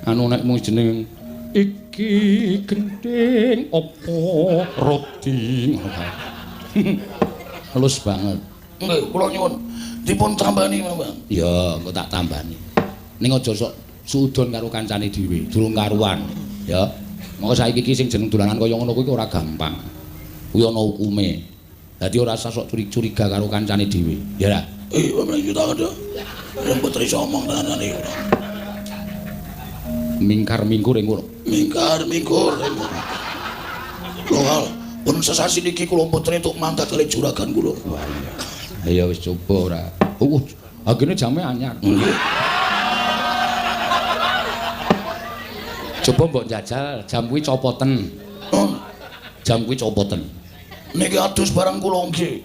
Anu nek mung jeneng iki gendhing apa roti ngono kae. Halus banget. Nggih, kula nyuwun dipun tambani, Pak. Ya, engko tak tambani. Ning aja sok suudon karo kancane dhewe, durung karuan, ya. Monggo saiki iki sing jeneng dolanan kaya ngono kuwi ora gampang. Kuwi ana hukume. Dadi ora usah sok curiga karo kancane dhewe, ya ra? Pamen juta ada. Mboten iso omong tenan iki. Mingkar mingkur ing ngono. Mingkar mingkur. Lho, pun sesasi niki kula mboten entuk mangkat kalih juragan kula. Wah iya. Ya wis coba ora. Agene jame anyar. Nggih. Coba mbok jajal jam kuwi copoten. Jam kuwi copoten. Niki adus barang kula nggih.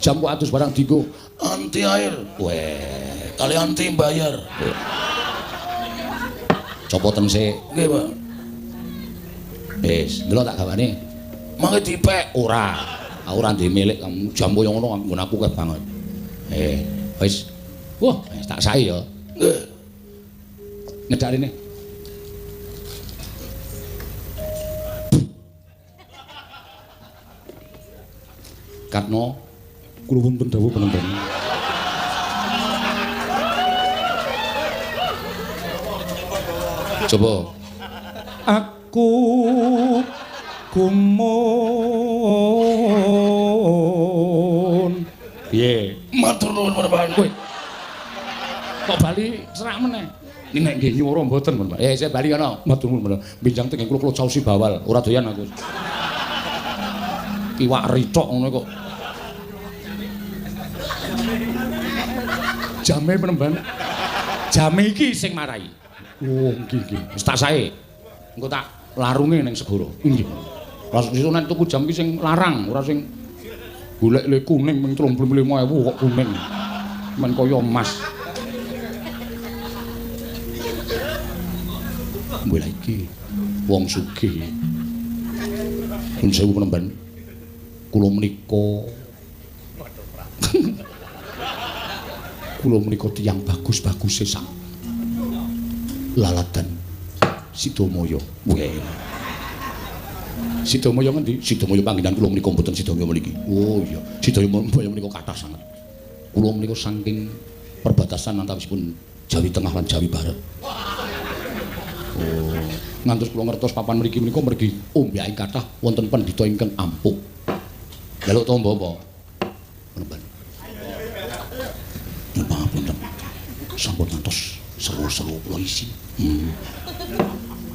Jam kok adus barang dienggo anti air. Weh, kali anti bayar. Copoten sik. Nggih, Pak. Wis, ndelok tak gawane. Mangke dipek ora. Aku ora ndek milik kamu jam koyo ngono nggon aku keh banget. Wis. Wah, wis tak sae ya. Nggih. Ngedak rene. Katno kula wonten dawuh penonton. Coba. Aku gumun. Piye? Matur nuwun Pak. Kowe. Kok bali serak meneh? Nek nggih nyuwara mboten, Pak. Saya bali ana. Matur nuwun, Pak. Benjang teng kula kula caosi bawal, ora doyan aku. Iwak ricok ngono kok. Jame penemban. Jame iki sing marai. Oh, nggih nggih. Wis tak sae. Engko tak larunge ning segara. Inggih. Ora nek tuku jam ki sing larang, ora sing golek le kuning ming 35.000 kok kuning. Men kaya emas. Mbah iki wong sugih. Nun sewu penemban. Kula menika kula menika tiyang bagus-baguse sak laladan Sidamaya. Weh. Sidamaya ngendi? Sidamaya panggenan kula menika mboten Sidamaya mriki. Oh iya, Sidamaya menika kathah sanget. Kula menika saking perbatasan antawisipun Jawi Tengah lan Jawi Barat. Oh, ngantos kula ngertos papan mriki menika mergi ombyaking kathah wonten pendhita ingkang ampuh. Njaluk tombo apa? Penemban. Nyuwun pangapunten. Sampun ngantos seru-seru kula isi.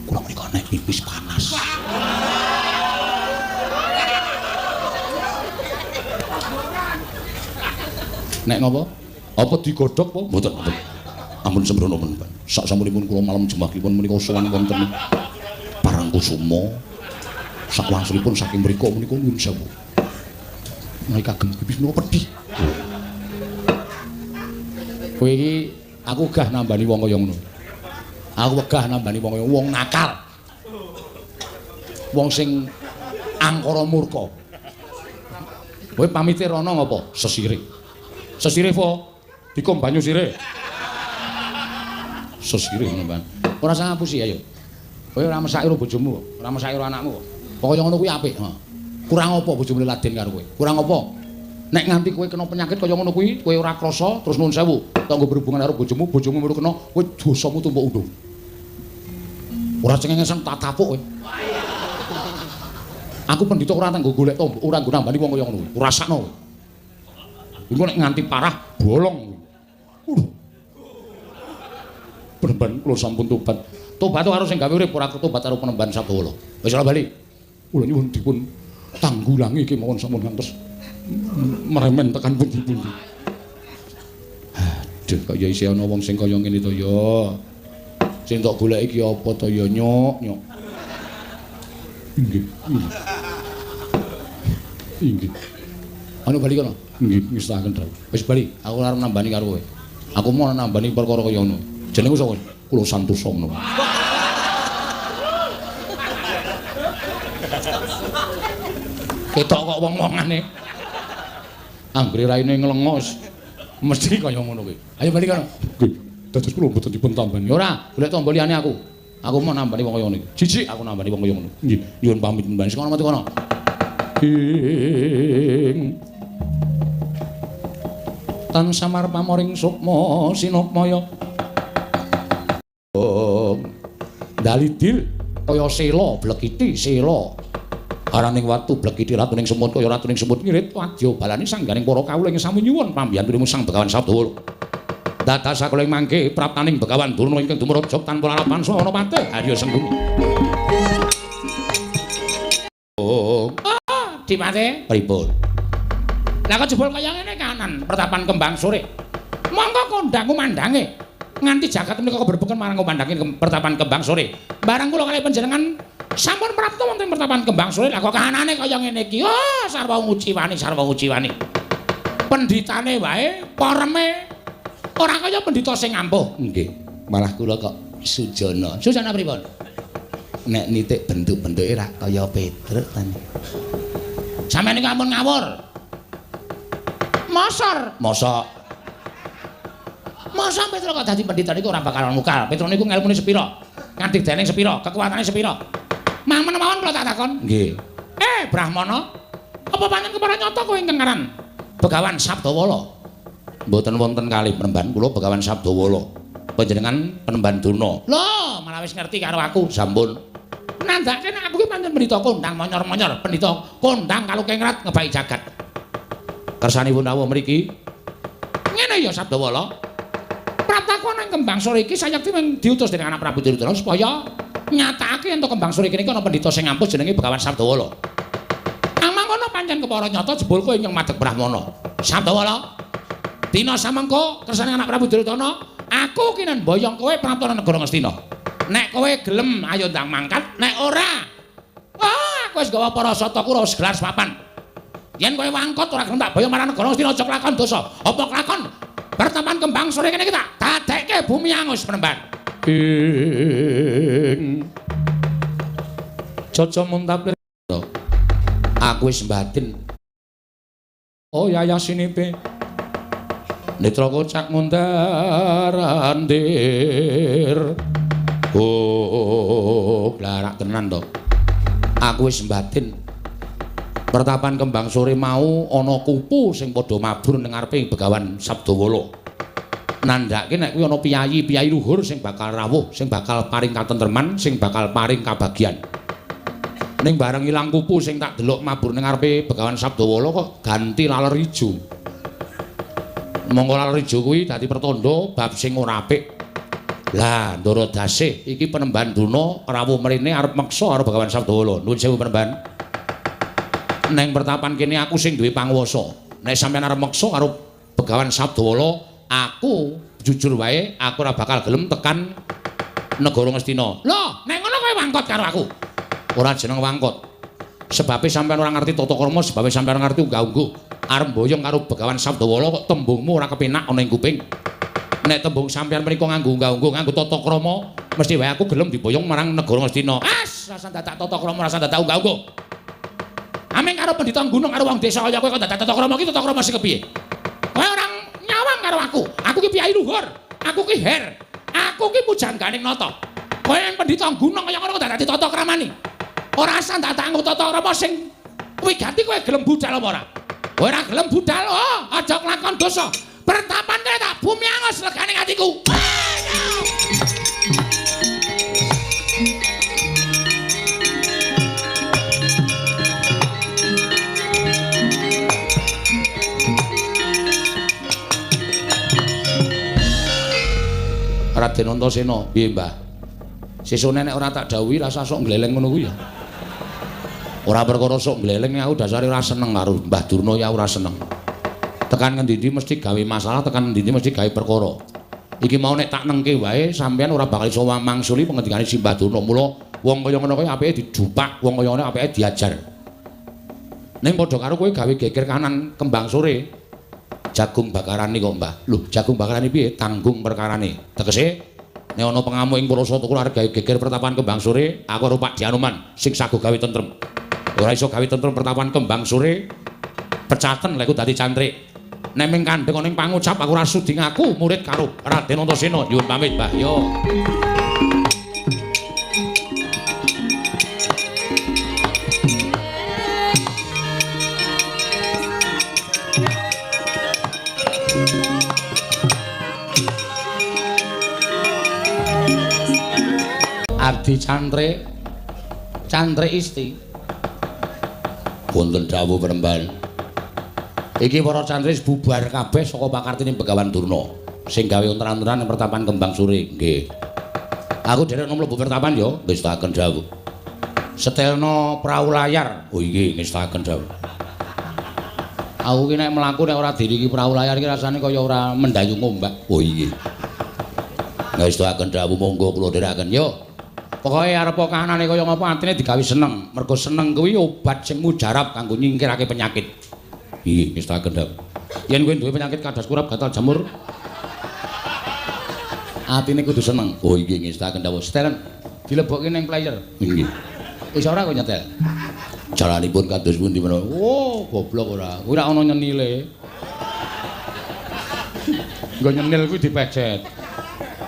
Kula menika nek pipis panas. Nek ngopo? Apa digodhog apa? Mboten, mboten. Ampun sembrono penemban. Sak sampunipun kula malam jemahipun menika sowan wonten Parangkusuma. Sakwangsulipun saking mriku menika nuwun sewu. Menawi kagem pipis menika pedhi. Kowe iki aku wegah nambani wong kaya ngono. Aku wegah nambani wong kaya wong nakal. Wong sing angkara murka. Kowe pamite rono ngopo? Sesirih. Sesirih po? Dikom banyu sirih. Sesirih ngono, Pan. Ora usah ngapusi ayo. Kowe ora mesake karo bojomu, ora mesake karo anakmu. Pokoke ngono kuwi apik, heeh. Kurang apa bojomu laden karo kowe? Kurang apa? Nek nganti kowe kena penyakit kaya ngono kuwi, kowe ora krasa terus nuwun sewu, tanggo berhubungan karo bojomu, bojomu melu kena, kowe dosamu tumpuk undung. Ora cengengesan tak tapuk kowe. Aku pendhita ora tanggo golek tombo, ora nggo nambani wong kaya ngono kuwi. Ora sakno kowe. Engko nek nganti parah bolong kuwi. Penemban kula sampun tobat. Tobat karo sing gawe urip ora tobat karo penemban Sabdawala. Wis ora bali. Kula nyuwun dipun tanggulangi kemawon sampun ngantos meremen tekan pundi-pundi. Aduh, kok ya isih ana wong sing kaya ngene to ya. Sing tok goleki iki apa to ya, Nyok, Nyok. Inggih. Inggih. Anu bali kono. Nggih, ngestaken dawuh. Wis bali, aku ora arep nambani karo kowe. Aku mau nambani perkara kaya ngono. Jenengku sapa? Kula Santosa ngono. Ketok kok wong-wongane. Anggere raine nglengos mesti kaya ngono kuwi. Ayo bali kono. Nggih, dados kula mboten dipun tambani. Ora, golek tombo liyane aku. Aku mau nambani wong kaya ngono iki. Jijik aku nambani wong kaya ngono. Nggih, nyuwun pamit mbani. Sing kono metu kono. Ing tan samar pamoring sukma sinukmaya. Dalidil kaya sela blekiti sela. Araning watu blekiti ratuning semut kaya ratuning semut ngirit wadya balane sangganing para kawula ing sami nyuwun pambiyantunipun Sang Begawan Sabdawala. Dados sakula ing mangke praptaning Begawan Durna ingkang dumraja tanpa lalapan sawana patih Arya Sengguni. Oh, Dipate pripun? Lah kok jebul kaya ngene kanan pertapan kembang sore. Monggo kondang kumandange. Nganti jagat menika keberbeken marang kumandange pertapan kembang sore. Barang kula kalih panjenengan sampun prapta wonten pertapan kembang sore, lah kok kahanane kaya ngene iki. Oh, sarwa nguciwani, sarwa nguciwani. Pendhitane wae poreme ora kaya pendhita sing ampuh. Nggih, malah kula kok sujana. Sujana pripun? Nek nitik bentuk-bentuke ra kaya Petruk ta. Sampeyan niku ampun ngawur. Mosor, Mosok. Masa Petruk kok dadi pendhita niku ora bakalan mukal. Petruk niku ngelmune sepira? Nganti dening sepira? Kekuatane sepira? Mang mawon kula tak takon. Nggih. Brahmana, apa pancen kepara nyata kowe ingkang aran Begawan Sabdawala? Mboten wonten kalih penemban kula Begawan Sabdawala. Panjenengan penemban Durna. Lho, malah wis ngerti karo aku. Sampun. Nandhake nek aku ki pancen pendhita kondang monyor-monyor, pendhita kondang kalukengrat ngebai jagat. Kersanipun rawuh mriki. Ngene ya Sabdawala. Praptaku ana ing Kembang Sore iki sayekti mung diutus dening anak Prabu Duryudana supaya nyatakake yen to Kembang Sore iki ana pendhita sing ampuh jenenge Begawan Sabdawala. Amangkono pancen kepara nyata jebul kowe ingkang madheg Brahmana. Sabdawala, dina samengko kersane anak Prabu Duryudana, aku kinen boyong kowe prapta negara Ngastina. Nek kowe gelem ayo ndang mangkat, nek ora, wah, aku wis gawa para sata Kurawa segelar sepapan. Yen kowe wangkot ora gelem tak boyong marang negara Ngastina aja kelakon dosa. Apa kelakon? Pertapan kembang sore kene iki tak dadekke bumi angus penemban. Ing Caca muntapir. Aku wis batin. Oh yayasinipe. Netra kocak mundar andir. Oh, glarak tenan to. Aku wis batin. Pertapan kembang sore mau ana kupu sing padha mabur ning ngarepe Begawan Sabdawala. Nandhake nek kuwi ana piyayi-piyayi luhur sing bakal rawuh, sing bakal paring katentreman, sing bakal paring kabagyan. Ning bareng ilang kupu sing tak delok mabur ning ngarepe Begawan Sabdawala kok ganti laler ijo. Monggo laler ijo kuwi dadi pertanda bab sing ora apik. Lah, Ndara Dasih iki penemban Durna rawuh mrene arep meksa karo Begawan Sabdawala. Nuwun sewu penemban. Neng pertapan kene aku sing duwe panguwasa. Nek sampeyan arep meksa karo Begawan Sabdawala, aku jujur wae aku ora bakal gelem tekan negara Ngastina. Lho, nek ngono kowe wangkot karo aku. Ora jeneng wangkot. Sebabe sampeyan ora ngerti tata krama, sebabe sampeyan ora ngerti unggah-ungguh. Arep mboyong karo Begawan Sabdawala kok tembungmu ora kepenak ana ing kuping. Nek tembung sampeyan menika nganggo unggah-ungguh, nganggo tata krama, mesti wae aku gelem diboyong marang negara Ngastina. As, rasa dadak tata krama, rasa dadak unggah-ungguh. Ameng karo pendhita gunung karo wong desa kaya kowe kok dadak tata krama iki tata krama sing kepiye? Kowe ora nyawang karo aku. Aku ki piyayi luhur, aku ki her, aku ki pujangganing nata. Kowe yang pendhita gunung kaya ngono kok dadak tata kramani. Ora asah dadak nganggo tata krama sing wigati kowe gelem budal apa ora? Kowe ora gelem budal, oh, aja kelakon dosa. Pertapan kene tak bumi angus legane atiku. Raden Antasena, piye Mbah? Sesone nek ora tak dawuhi rasa sok ngleleng ngono kuwi ya. Ora perkara sok ngleleng, aku dasare ora seneng karo Mbah Durna ya ora seneng. Tekan ngendi-endi mesti gawe masalah, tekan ngendi-endi mesti gawe perkara. Iki mau nek tak nengke wae sampean ora bakal iso mangsuli pengendikane si Mbah Durna. Mula wong kaya ngono kuwi apike didupak, wong kaya ngono apike diajar. Ning padha karo kowe gawe geger kanan kembang sore. Jagung bakarane kok Mbah. Lho, jagung bakarane piye? Tanggung perkarane. Tegese nek ana pengamuk ing Purasa Tukul arep gawe geger pertapan kembang sore, aku karo Pak Dianoman sing sago gawe tentrem. Ora iso gawe tentrem pertapan kembang sore, pecaten lek dadi cantrik. Nek ming kandheng ana ing pangucap aku ora sudi ngaku murid karo Raden Antasena. Nyuwun pamit, Mbah. Yo. Abdi cantrik, cantrik isti. Wonten dawuh penemban. Iki para cantrik bubar kabeh saka pakartine Begawan Durna sing gawe ontra-ontran ing pertapan kembang sore. Nggih. Aku dherek mlebu pertapan ya, ngestaken dawuh. Setelno prau layar. Oh inggih, ngestaken dawuh. Aku ki nek mlaku nek ora diriki prau layar iki rasane kaya ora mendayu ngombak. Oh inggih. Ngestaken dawuh, monggo kula dherekaken. Yo. Pokoke arep kahanane kaya ngapa atine digawe seneng. Mergo seneng kuwi obat sing mujarab kanggo nyingkirake penyakit. Inggih, ngestaken dawuh. Yen kowe duwe penyakit kados kurap, gatal, jamur, atine kudu seneng. Oh inggih, ngestaken dawuh. Setelen dilebokke ning player. Inggih. Iso ora kowe nyetel? Jalanipun kados pundi menawa? Oh, goblok ora. Kuwi ora ana nyenile. Nggo nyenil kuwi dipejet.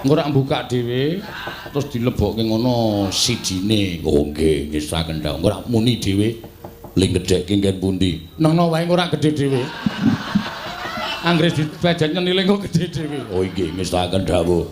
Engko ora mbukak dhewe terus dilebokke ngono sijine. Oh nggih, ngestaken dawuh. Engko ora muni dhewe. Ling gedhekke nggen pundi? Nengno wae engko ora gedhe dhewe. Anggere dipejet nyenile engko gedhe dhewe. Oh nggih, ngestaken dawuh.